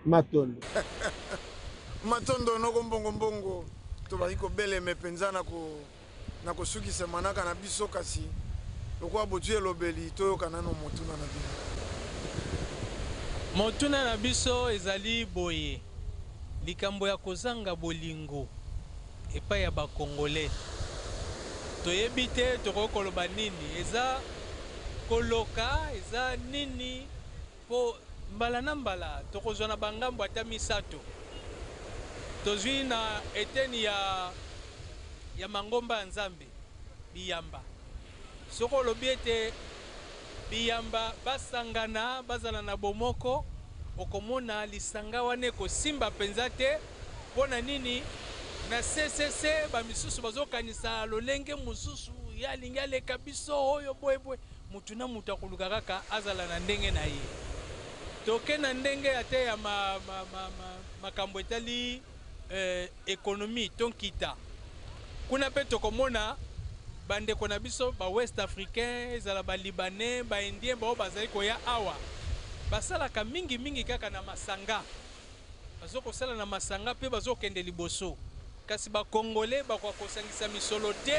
Matondo. Matondo noko mbongo mbongo, tobaki kobeleme penza na ko na kosukisa manaka na biso, kasi lokola bozwi elobeli, toyoka nano motuna na bino. Motuna na biso ezali boye, likambo ya kozanga bolingo epai ya ba Congolais, toyebi te tokoki koloba nini? Eza koloka? Eza nini? Mpo mbala na mbala tokozwa na ba ngambo ata misato. Tozwi na eteni ya, ya mangomba ya Nzambe, biyamba. Soki olobi ete biyamba basangana, bazala na bomoko, okomona lisanga wana ekosimba mpenza te. Mpo na nini? Na CCC, ba misusu bazokanisa lolenge mosusu, ye alingi aleka biso, oyo boye boye. Mutu na mutu akoluka kaka azala na ndenge na ye. Toke na ndenge ata ya ma, ma, ma, ma, makambo etali eh, economie to nkita. Kuna mpe tokomona bandeko na biso ba Ouest Africains, ezala ba Libanais, ba Indiens, baoyo bazali koya awa, basalaka mingi mingi kaka na masanga. Bazo kosala na masanga pe bazo kende liboso kasi ba congolais bakoka kosangisa misolo te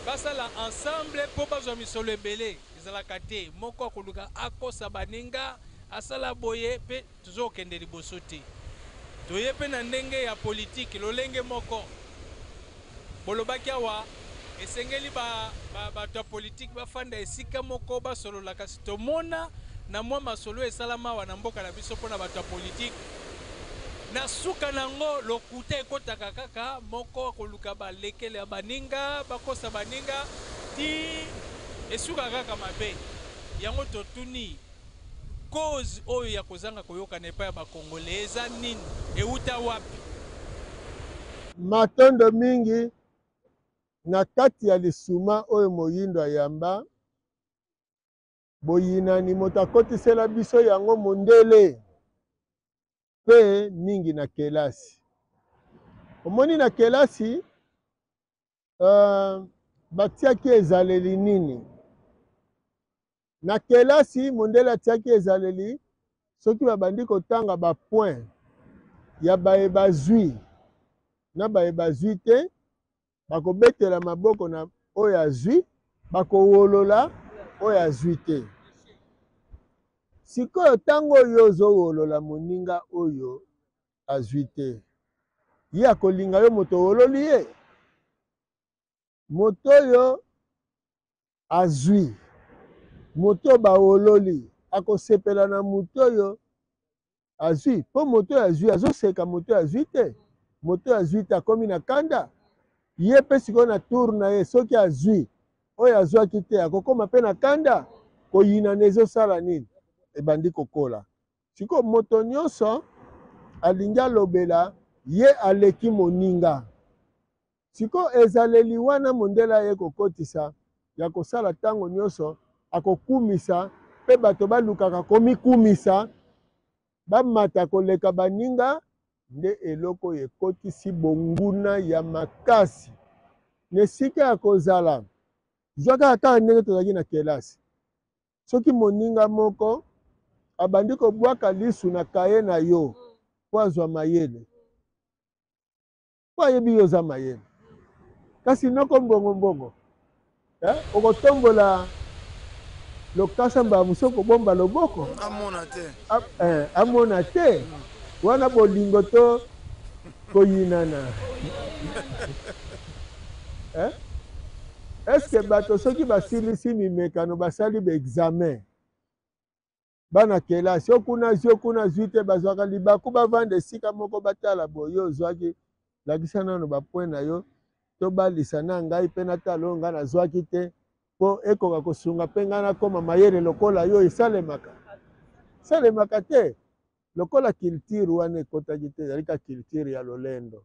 basala ensemble po bazwa misolo ebele ezalaka te moko akoluka akosa baninga asala boye pe tozo kokende liboso te. Toye mpe na ndenge ya politiki lolenge moko. Bolobaki awa esengeli ba, ba, bato ya politiki bafanda esika moko basolola, kasi tomona na mwa masolo esalama awa na mboka na biso mpo na bato ya politiki, na suka na yango lokuta ekotaka kaka, moko akoluka balekele ya baninga, bakosa baninga ti esuka kaka mabe. Yango totuni Cause oyo ya kozanga koyokana epai ya ba congolais eza nini? Ewuta wapi? Matondo mingi na kati ya lisuma oyo moyindo ayamba boyinani moto akotisela biso yango mondele pe mingi na kelasi. Omoni na kelasi batiaki ezaleli nini? Na kelasi, mondele atiaki ezaleli soki babandi kotanga ba points ya baye bazwi na baye bazwi te, bakobetela maboko na oyo azwi, bakowolola oyo azwi te. Sikoyo ntango oyo ozowolola moninga oyo azwi te, ye akolinga yo moto owololi ye? Moto oyo azwi, moto oyo bawololi akosepela na moto oyo azwi, mpo moto oyo azwi azoseka moto oyo azwi te. Moto oyo azwi te akomi na kanda. Ye mpe sikoyo na tour na ye, soki azwi oyo azwaki te akokoma mpe na kanda. Koyinana ezosala nini? Ebandi kokola. Sikoyo moto nyonso alingi alobela ye aleki moninga. Sikoyo ezaleli wana mondele aye kokotisa ya kosala ntango nyonso akokumisa mpe bato balukaka komikumisa bamata koleka baninga, nde eloko oyo ekotisi bonguna ya makasi na esika ya kozala. Zwa kaka kaka ndenge tozalaki na kelasi, soki moninga moko abandi kobwaka lisu na kaye na yo mpo azwa mayele, mpo ayebi yo oza mayele, kasi noko mbongo mbongo eh, okotombola lokasa mbala mosusu okobomba loboko amona te, amona te. Wana bolingo to koyinana eh? Est-ce que bato soki basilisi mimekano basali ba examen bana kelasi, oyo kuna azwi, oyo kuna azwi te, bazwaka libaku bavanda esika moko batala boye, yo ozwaki, lakisa nano ba point na yo, tobalisa na ngai mpe natala oyo ngai nazwaki te, mpo ekoka kosunga mpe ngai nakoma mayele lokola yo. Esalemaka? Esalemaka te. Lokola culture wana ekotaki te, ezali kaka culture ya lolendo.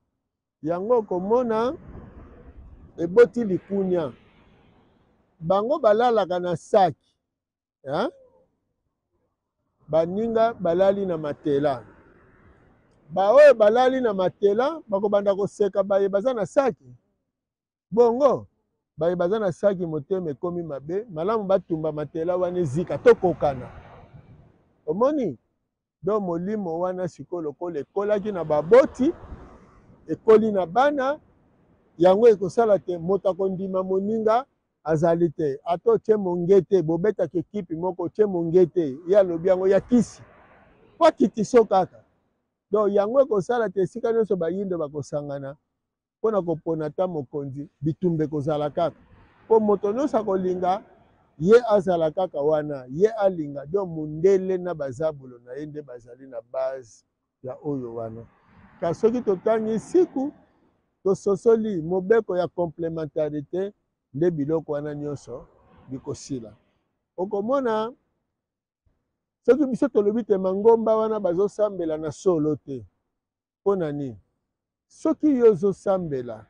Yango okomona eboti likunya. Bango balalaka na saki, hein? Baninga balali na matela. Baoyo balali na matela bakobanda koseka baye baza na saki. Bongo baye baza na saki motema ekomi mabe, malamu batumba matela wana ezika tokokana. Omoni? Donc molimo wana sikoyo lokola ekolaki na baboti, ekoli na bana, yango ekosala te moto akondima moninga azali te. Ata otie mongete, bobetaka ekipe moko, otie mongete, ye alobi yango ya kisi po akitiso kaka. Donc yango ekosala te esika nyonso bayindo bakosangana mpo na kopona ata mokonzi, bitumba ekozala kaka mpo moto nyonso akolinga ye azala kaka wana, ye alinga. Donc mundele na bazabolo na ye nde bazali na base ya oyo wana. Kasi soki totangi siku, tososoli mobeko ya complementarite, nde biloko wana nyonso bikosila. Okomona soki biso tolobi te mangomba wana bazosambela na solo te. Mpo na nini? Soki yo ozosambela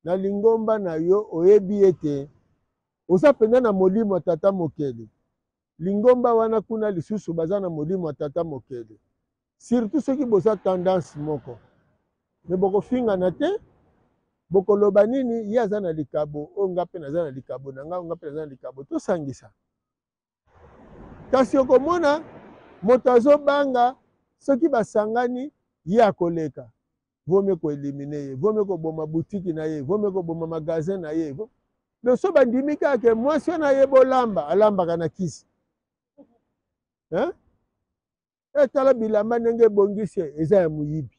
na lingomba na yo, oyebi ete oza mpenza na molimo ya Tata Mokeli, lingomba wana kuna lisusu baza na molimo ya Tata Mokeli, surtout soki boza tendance moko, me bokofingana te, bokoloba nini? Ye aza na likabo oyo, nga mpe naza na likabo na nga, nga mpe naza na likabo, tosangisa. Kasi okomona moto azobanga soki basangani ye akoleka, vaut mieux koelimine ye, vaut mieux koboma boutique na ye, vaut mieux koboma magasin na ye. Donc so bandimi kaka ke mwasi wana ye bolamba, alambaka na kisi, hein? Tala bilamba ndenge ebongisi, eza ya moyibi.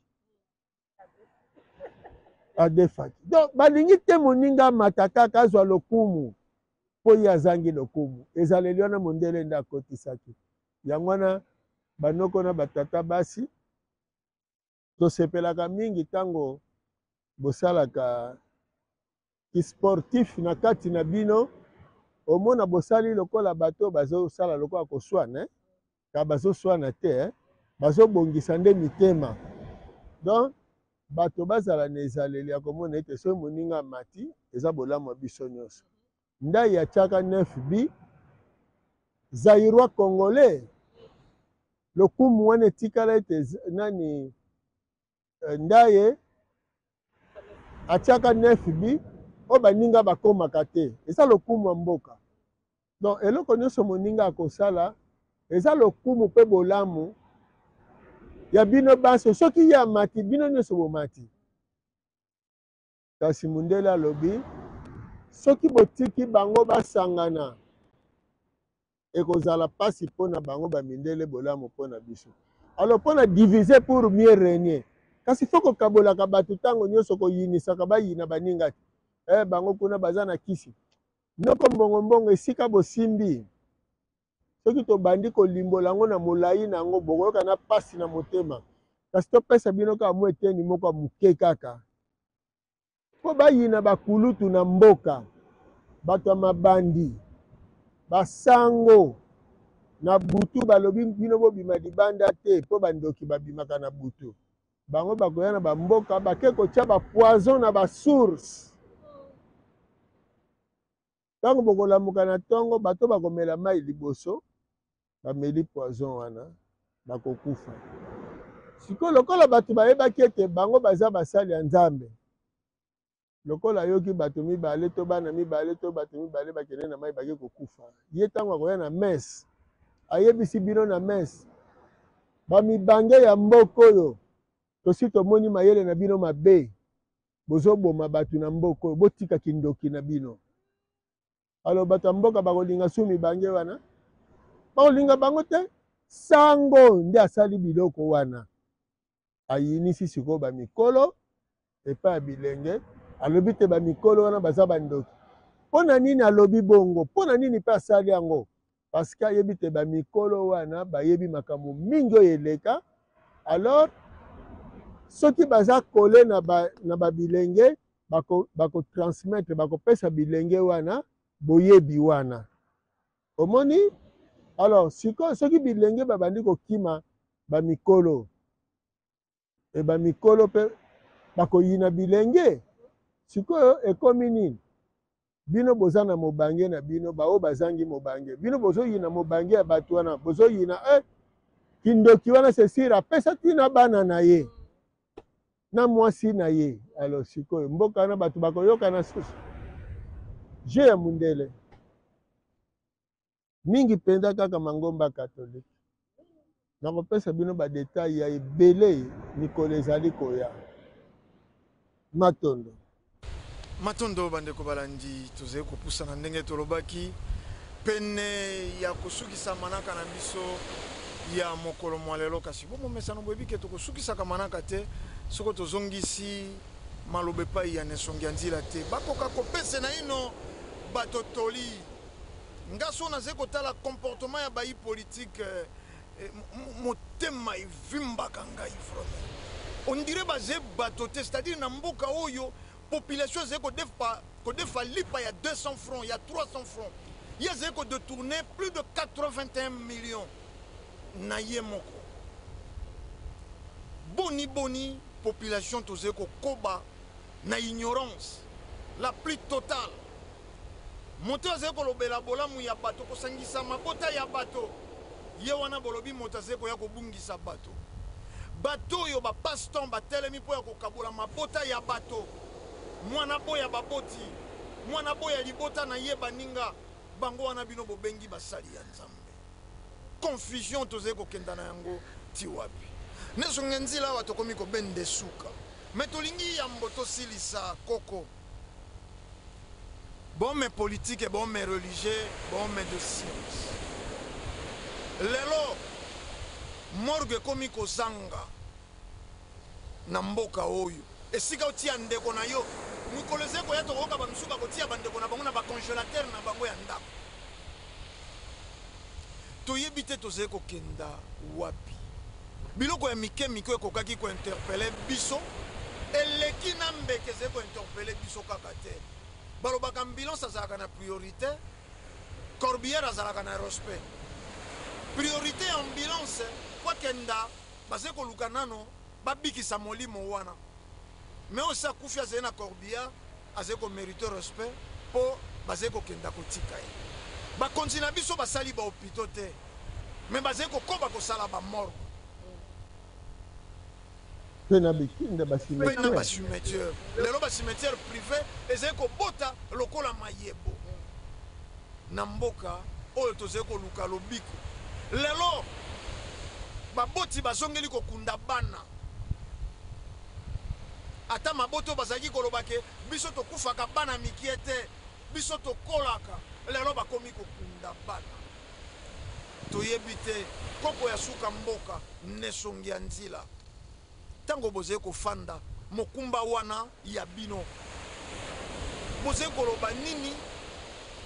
Adefaki. Donc balingi te moninga amata kaka azwa lokumu mpo ye azangi lokumu. Ezaleli wana mondele nde akotisaki yango wana. Banoko na batata basi, tosepelaka mingi ntango bosalaka kisportif na kati na bino. Omona bosali lokola bato bazosala lokola koswana, eh? Ka bazoswana te, eh? Bazobongisa nde mitema. Donc bato bazala na ezaleli ya komona ete soki moninga amati, eza bolamu ya biso nyonso. Ndai atiaka 9 bi Zaïrois congolais, lokumu wana etikala ete nani Ndaye atiaka 9 bi oyo baninga bakomaka te, eza lokumu ya mboka. Donc eloko nyonso moninga akosala eza lokumu mpe bolamu ya bino banso. Soki ye amati, bino nyonso bomati. Kasi mundele alobi soki botiki bango basangana, ekozala mpasi mpo na bango bamindele, bolamu mpo na biso. Alors mpo na diviser pour mieux régner, kasi fo kokabolaka bato ntango nyonso, koyinisaka bayina baninga te. Bango kuna baza na kisi noko mbongo mbongo esika bosimbi. Soki tobandi kolimbola yango na molai na yango, bokoyoka na pasi na motema. Kasi topesa bino kaka mwa eteni moko ya moke kaka mpo bayina bakulutu na mboka, bato ya mabandi, basango na butu balobi bino bobima libanda te mpo bandoki babimaka na butu. Bango bakoya na bamboka bake kotia bapoison na basource. Ntango bokolamuka na ntongo, bato bakomela mai liboso bameli poison wana, bakokufa. Sikoyo lokola bato bayebaki ete bango baza basali ya Nzambe, lokola ayoki bato mibale to bana mibale to bato mibale bakende na mai bake kokufa, ye ntango akoya na messe ayebisi bino na messe, bamibange ya mboka oyo tosi tomoni mayele na bino mabe, bozoboma bato na mboka oyo, botika kindoki na bino. Alors bato ya mboka bakolinga su mibange wana, bakolinga bango te. Sango nde asali biloko wana, ayinisi sikoyo bamikolo epai ya bilenge. Alobi te bamikolo wana baza bandoki. Mpo na nini alobi bongo? Mpo na nini mpe asali yango? Parce que ayebi te bamikolo wana bayebi makambo mingi oyo eleka. Alors soki baza kole na ba, na babilenge, bakotransmettre, bako bakopesa bilenge wana boyebi wana. Omoni? Alors sikoyo soki bilenge babandi kokima bamikolo, e bamikolo mpe bakoyina bilenge. Sikoyo ekomi nini? Bino boza na mobange na bino, baoyo bazangi mobange, bino bozoyina mobange ya bato wana, bozoyina kindoki wana, c'est sûr apesa tina bana na ye na mwasi na ye. Alors sikoyo mboka wana bato bakoyoka na susu jeu ya mundele mingi mpenza, kaka mangomba katolike. Nakopesa bino badetail ya ebele mikolo ezali koya. Matondo. Matondo bandeko balandi, tozali kopusana ndenge tolobaki pene ya kosukisa manaka na biso ya mokolo mwa lelo. Kasi bomomesano boyebi ke tokosukisaka manaka te soko tozongisi maloba epai ya Nesongi ya nzila te. Bakoka kopese naino bato toli. Nga so nazali kotala comportement ya bayi politique, motema evimbaka ngai vraiment. On dirait baze bato te, c'est-à-dire na mboka oyo population ezali kodefa lipa ya 200 francs, ya 300 francs, ye azali kodetourner plus de 81 millions na ye moko. Boni boni population tozali kokoba na ignorance la plus totale. Moto oyo azali kolobela bolamu ya bato, kosangisa mabota ya bato, ye wana bolobi moto azali koya kobungisa bato. Bato oyo ba passe-temps batelemi mpo ya kokabola mabota ya bato, mwana aboya baboti, mwana aboya libota na ye, baninga, bango wana bino bobengi basali ya Nzambe. Confusion tozali kokenda na yango ti wapi? Nesonge nzila awa tokomi kobende suka, mais tolingi yambo tosilisa koko. B'homme politique, b'homme religieux, b'homme de science. Lelo morgue ekomi kozanga na mboka oyo. Esika otia ndeko na yo, mokolo ezali koya tokoyoka ba misusu bakotia ba ndeko na bango na ba congelateur na bango ya ndako. Toyebi te tozali kokenda wapi. Biloko ya mike mike oyo ekokaki ko interpeller biso eleki na mbeka ezali ko interpeller biso kaka te. Balobaka ambulance azalaka na priorite, corbillard azalaka na respect. Priorite ya ambulance po akenda bazali koluka nano babikisa molimo wana. Mais oyo esi akufi azali na corbillard azali ko meriter respect po bazali kokenda kotika ye. Bakonzi na biso basali ba hopitaux te mais bazali kokoba kosala ba morgues. Pe na bitinda ba Pe na ba cimetières. cimetières. Lelo ba cimetières prives ezali kobota lokola mayebo na mboka oyo tozali koluka lobiko. Lelo baboti bazongeli kokunda bana. Ata mabota oyo bazalaki koloba ke biso tokufaka bana mikie te, biso tokolaka, lelo bakomi kokunda bana. Toyebi te koko ya suka mboka n'esongi ya nzila. Tango bozali kofanda mokumba wana ya bino, bozali koloba nini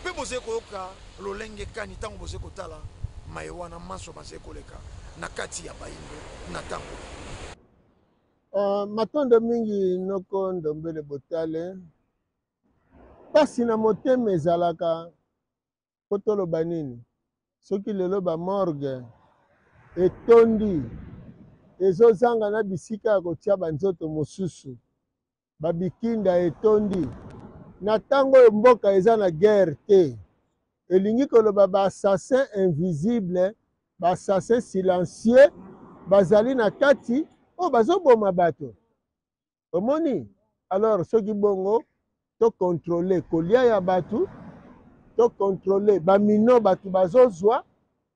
mpe bozali koyoka lolenge kani tango bozali kotala maye wana manso mazali koleka na kati ya bayindo na tango oyo? Uh, matondo mingi noko Ndombele Botale. Pasi na motema ezalaka po toloba nini? Soki lelo ba morgue etondi ezozanga na bisika ya kotia ba nzoto mosusu, ba bikinda etondi na tango oyo mboka eza na guerre te, elingi koloba ba assassins invisibles, ba assassins silencieux bazali na kati oyo bazoboma bato. Omoni? Alors soki bongo to controler kolia ya batu, to controler ba mino batu bazozwa,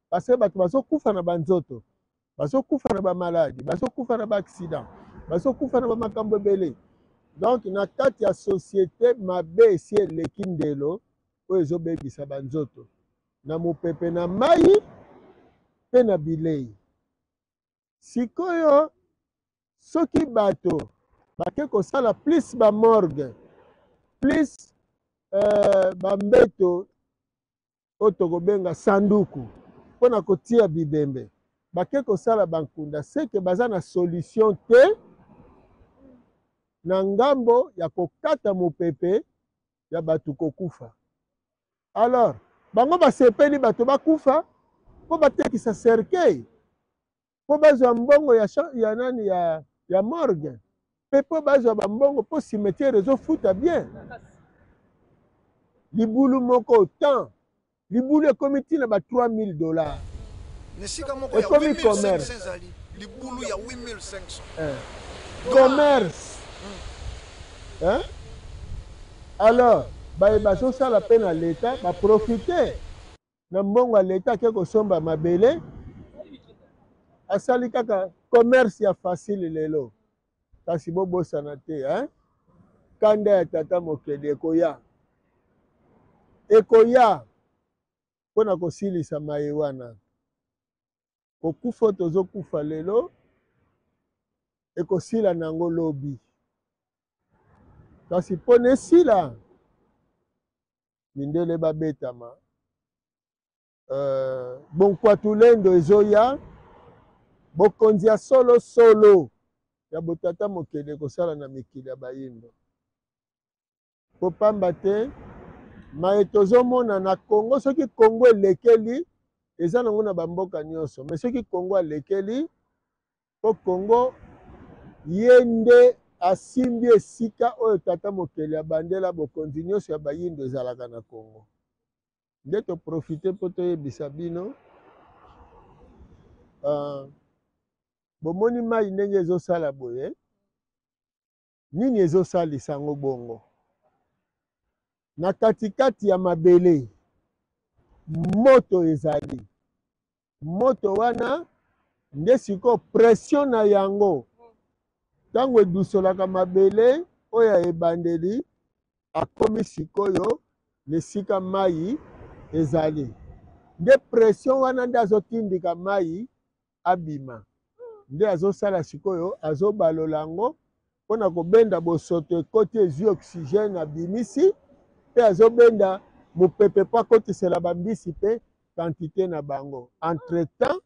parce que batu bazokufa na ba nzoto, bazokufa na ba maladi, bazokufa na ba accident, bazokufa na ba makambo ebele. Donc na kati ya societe mabe esi eleki ndelo oyo ezobebisa ba nzoto na mopepe na mayi pe na bilei. Sikoyo soki bato bake kosala plus ba morgue plus euh, ba mbeto oyo tokobenga sanduku mpo na kotia bibembe bake kosala bankunda seke baza na solution te na ngambo ya kokata mopepe ya bato kokufa alors bango basepeli bato bakufa mpo batekisa cercueil mpo bazwa mbongo ya, ya nani ya, ya morgue mpe mpo bazwa bambongo mpo cimetière ezofuta bien libulu moko temps libulu ekomi ntina ba 3000 dollars na esika moko ya ekomi commerce 8500 ezali libulu ya 8500 eh. commerce hmm. eh? alors baye bazosala mpe na leta baprofite na mbongo ya leta ake kosomba mabele asali kaka commerce ya facile lelo kasi bobosana te hein? Kanda ya tata mokeli ekoya ekoya mpo na kosilisa maye wana kokufa oyo tozokufa lelo ekosila nango lobi kasi mpo na esila mindele babetama euh, bonkwatulendo ezoya bokonzi ya solo solo ya botata mokeli ekosala na mikili ya bayindo po pamba te maye tozomona na Congo soki Congo elekeli eza nango na bamboka nyonso me soki Congo alekeli po Congo ye nde asimbi esika oyo tata mokeli abandela bokonzi nyonso ya bayindo ezalaka na Congo nde to profite mpo toyebisa bino uh, bomoni mai ndenge ezosala boye nini ezosalisa yango bongo na katikati ya mabele moto ezali moto wana nde sikoyo pression na yango ntango edusolaka mabele oyo ya ebandeli akomi sikoyo na esika mai ezali nde pression wana nde azotindika mai abima nde azosala sikoyo azobalola yango. mpo na kobenda bosoto ekoti ezwi oxygène abimisi mpe azobenda mopepe mpo akotisela bambisi mpe quantité na bango. Entre temps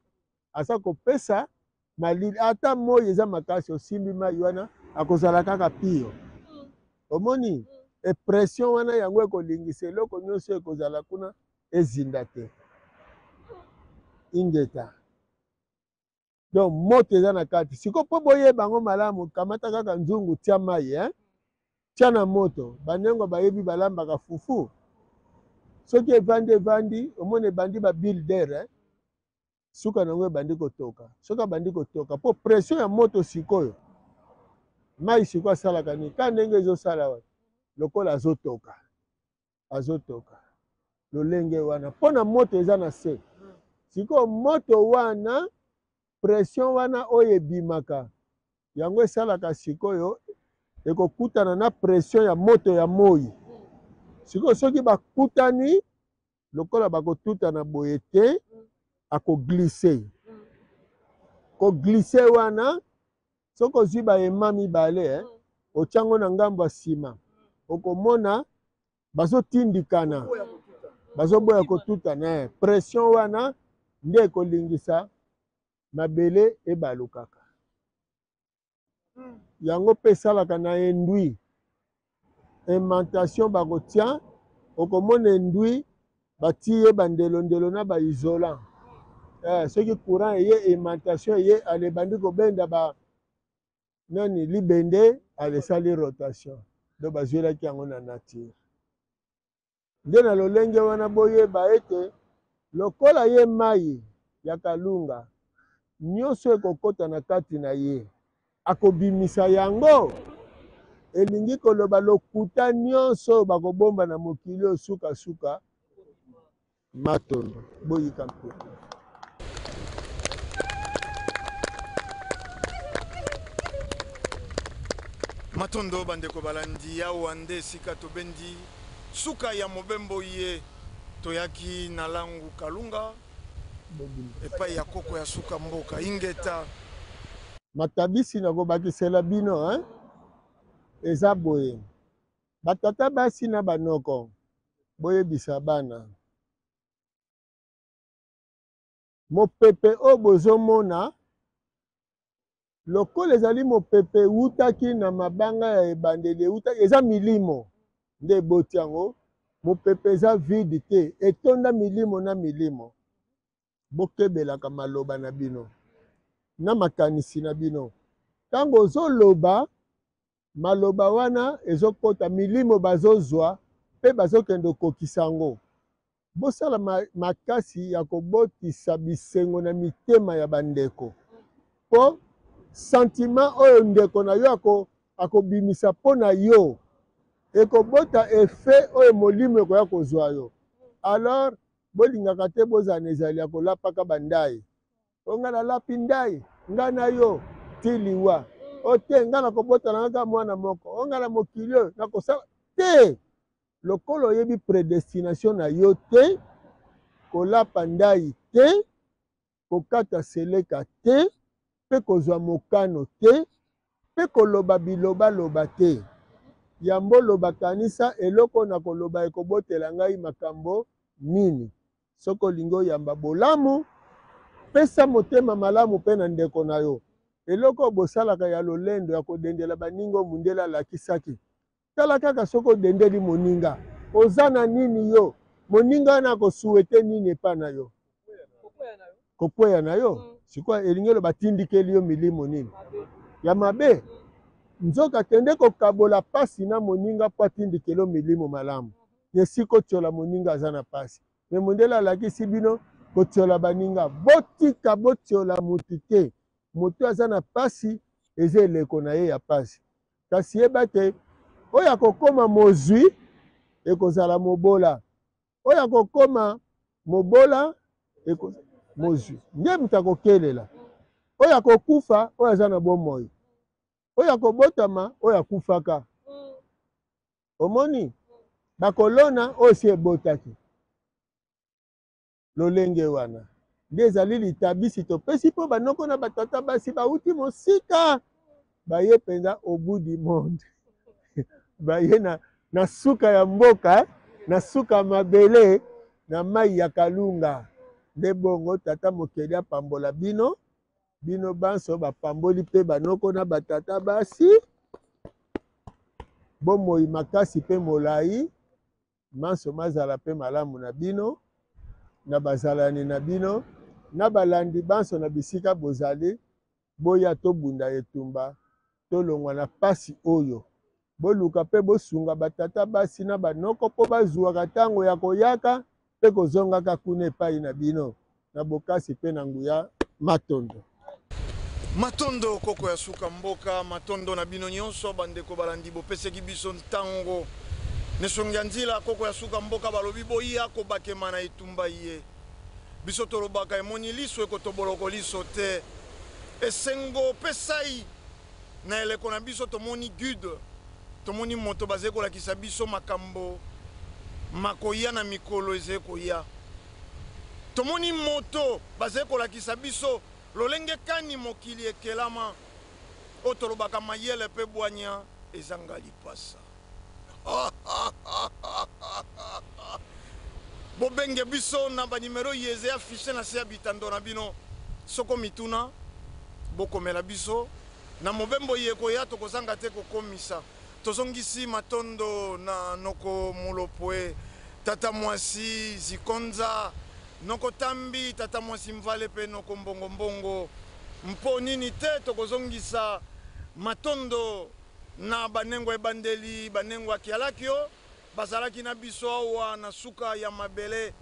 aza kopesa malili, ata moi eza makasi, osimbi mai wana akozala kaka pio. Omoni e pression wana yango ekolingisa eloko nyonso ekozala kuna ezinda te. Ingeta. Donc moto eza na kati. Siko mpo boyeba yango malamu, kamata kaka nzungu tia mai hein? Tia na moto. Banengo bayebi balambaka fufu. Soki evandi evandi, omoni ebandi ba bulle d'air hein? Suka na yango ebandi kotoka. Soki abandi kotoka, mpo pression ya moto sikoyo, mai sikoyo asalaka nini? Kaka ndenge ezosala wana, lokola azotoka, azotoka lolenge wana, mpo na moto eza na se. Sikoyo moto wana, pression wana oyo ebimaka, yango esalaka sikoyo ekokutana na pression ya moto ya moi. Sikoyo soki bakutani, lokola bakotutana boye te, akoglise. Koglise wana, soki ozwi baema mibale, otyango na ngambo ya nsima, okomona bazotindikana, bazoboya kotutana. Pression wana nde ekolingisa mabele ebalukaka. Yango mpe esalaka na endui aimantation bakotia, okomona endui batie bandelo-ndelo na ba isolant. Soki courant eye, aimantation eye, ale ebandi kobenda ba nani libende, ale esali rotation. Donc bazwelaki yango na nature. Nde na lolenge wana boyeba ete lokola ye mai ya kalunga, nyonso ekokota na kati na ye, akobimisa yango. Elingi koloba lokuta nyonso oyo bakobomba na mokili oyo sukasuka matondo. Boyika mpe. Matondo bandeko balandi, awa nde esika tobendi suka ya mobembo ye toyaki na langu Kalunga epai ya koko ya suka mboka Ingeta. Matabisi nakobakisela bino hein? Eza boye, batata basi na banoko boyebisa bana mopepe oyo bozomona lokola ezali mopepe ewutaki na mabanga ya ebandeli, ewutaki eza milimo nde eboti yango. Mopepe eza vide te, etonda milimo na milimo. Bokebelaka maloba na bino na makanisi na bino. Ntango ozoloba maloba wana ezokota milimo, bazozwa mpe bazokende kokokisa yango. Bosala makasi ya kobotisa bisengo na mitema ya bandeko, mpo sentiment oyo ndeko na yo akobimisa mpo na yo ekobota effet oyo molimo ekoya kozwa yo. Alors bolingaka te bozala na ezali ya kolapaka bandai. O nga nalapi ndai nga na yo ti liwa. O te nga nakobotana kaka mwana moko. O nga na mokili oyo nakosala te. Lokola oyebi predestination na yo te, kolapa ndai te, kokata seleka te, mpe kozwa mokano te, mpe koloba bilobaloba te. Yambo loba kanisa eloko na koloba ekobotela ngai makambo nini. Soki olingi oyamba bolamu, pesa motema malamu mpe na ndeko na yo. Eloko oyo bosalaka ya lolendo ya kodendela baninga oyo mundele alakisaki, tala kaka soki odendeli moninga, oza na nini yo? Moninga wana akosouhaite nini epa na yo? Kokweya na yo. Sikoyo elingi eloba atindikeli yo milimo nini ya mabe. Nzoka kende kokabola pasi na moninga mpo atindikeli yo milimo malamu. Esika otiola moninga aza na pasi. Me mondele alakisi bino kotiola baninga. Botika botiola mutu te. Moto aza na pasi eza eleko na ye ya pasi. Kasi yeba te oyo akokoma mozwi ekozala mobola, oyo akokoma mobola mozwi nde moto akokelela, oyo akokufa oyo aza na bomoi, oyo akobotama oyo akufaka. Omoni bakolona oyo si ebotaki. Lolenge wana nde ezali litabisi topesi mpo banoko na batata basi bauti mosika. Baye mpenza au bout du monde, baye na, na suka ya mboka, na suka mabele, na mai ya Kalunga. Nde bongo tata mokeli apambola bino, bino banso bapamboli mpe banoko na batata basi, bomoi makasi mpe molai, manso mazala mpe malamu na bino, na bazalani na bino, na balandi banso na bisika bozali. Boya tobunda etumba, tolongwa na pasi oyo. Boluka mpe bosunga batata basi na banoko mpo bazuaka tango ya koyaka mpe kozongaka kuna epayi na bino na bokasi mpe na nguya. Matondo. Matondo koko ya suka mboka, matondo na bino nionso ba ndeko balandi bopeseki biso ntango n'esongi ya nzila. Koko ya suka mboka balobi boya kobakema na etumba iye. Biso tolobaka emoni liso ekotoboloko liso te. Esengo pesai na eleko na biso tomoni guide, tomoni moto bazali kolakisa biso makambo makoya na mikolo ezali koya. Tomoni moto bazali kolakisa biso lolenge kani mokili ekelama, oyo tolobaka mayele pe bwanya ezanga lipasa. Bobenge biso na ba numero iye affiche na se ya bitando na bino. Soko mituna, bokomela biso. Na mobembo iye ekoya tokozanga te kokomisa. Tozongisi matondo na noko Mulopwe, tata mwasi Zikonza, noko Tambi, tata mwasi Mvale pe noko Mbongo Mbongo. Mpo nini te tokozongisa matondo na banengo ya ebandeli, banengo ya Kialakio, bazalaki na biso awa na suka ya mabele,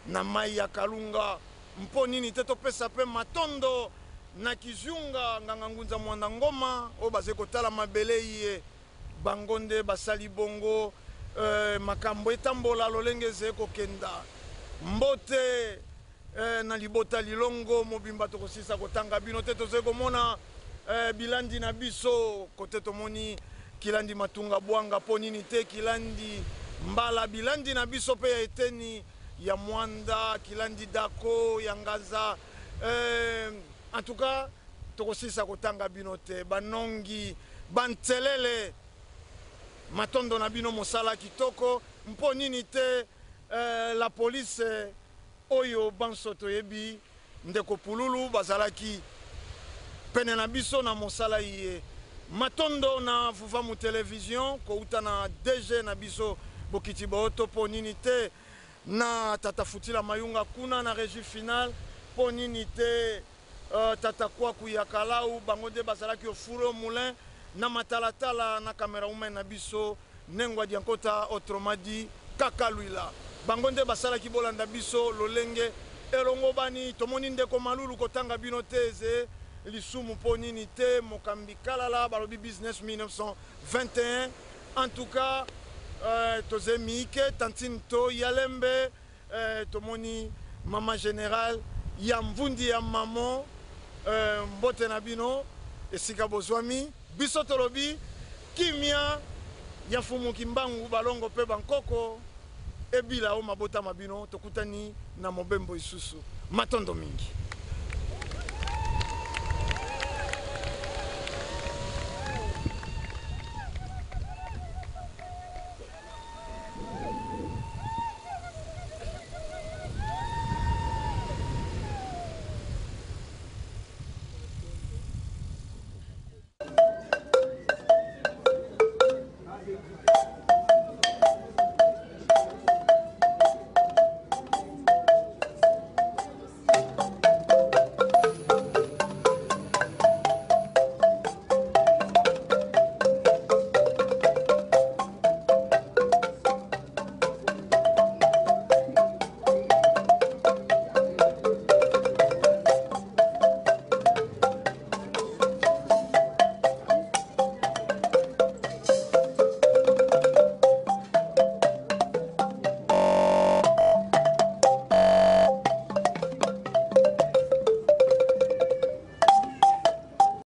na mayi ya Kalunga. Mpo nini te topesa pe matondo na Kiziunga, Nganga Ngunza Muanda Ngoma, oyo bazali kotala mabele iye. Bango nde basali bongo makambo etambola lolenge ezali kokenda. Mbote na libota Lilongo mobimba, tokosilisa kotanga bino te. Tozali komona bilandi na biso kote, tomoni Kilandi Matunga Bwanga, mpo nini te Kilandi Mbala, bilandi na biso mpe ya eteni ya Mwanda, Kilandi Dako ya Ngaza. En tout cas tokosilisa kotanga bino te. Banongi Bantelele, matondo na bino, mosala kitoko. Mpo nini te la police oyo banso toyebi ndeko Pululu bazalaki pene na biso na mosala iye. Matondo na Vuvamu Television kowuta na DG na biso Bokiti Booto, mpo nini te na Tata Futila Mayunga kuna na regie finale, mpo nini te Tata Kwaku ya Kalau, bango nde bazalaki au four et au moulin na matalatala na camerawoman na biso Nengwa Diankota, autrement dit Kaka Luila. Bango nde basalaki bolanda biso lolenge elongobani. Tomoni ndeko Malulu kotanga bino te eze lisumu mpo nini te mokambi Kalala balobi business 1921. En tout cas toze miike tantine to Yalembe. Eh tomoni maman general ya mvundi ya mamo eh, mbote na bino esika bozwami. Biso tolobi kimia ya Mfumu Kimbangu, balongo pe bankoko ebila o mabota ma bino. Tokutani na mobembo isusu. Matondo mingi.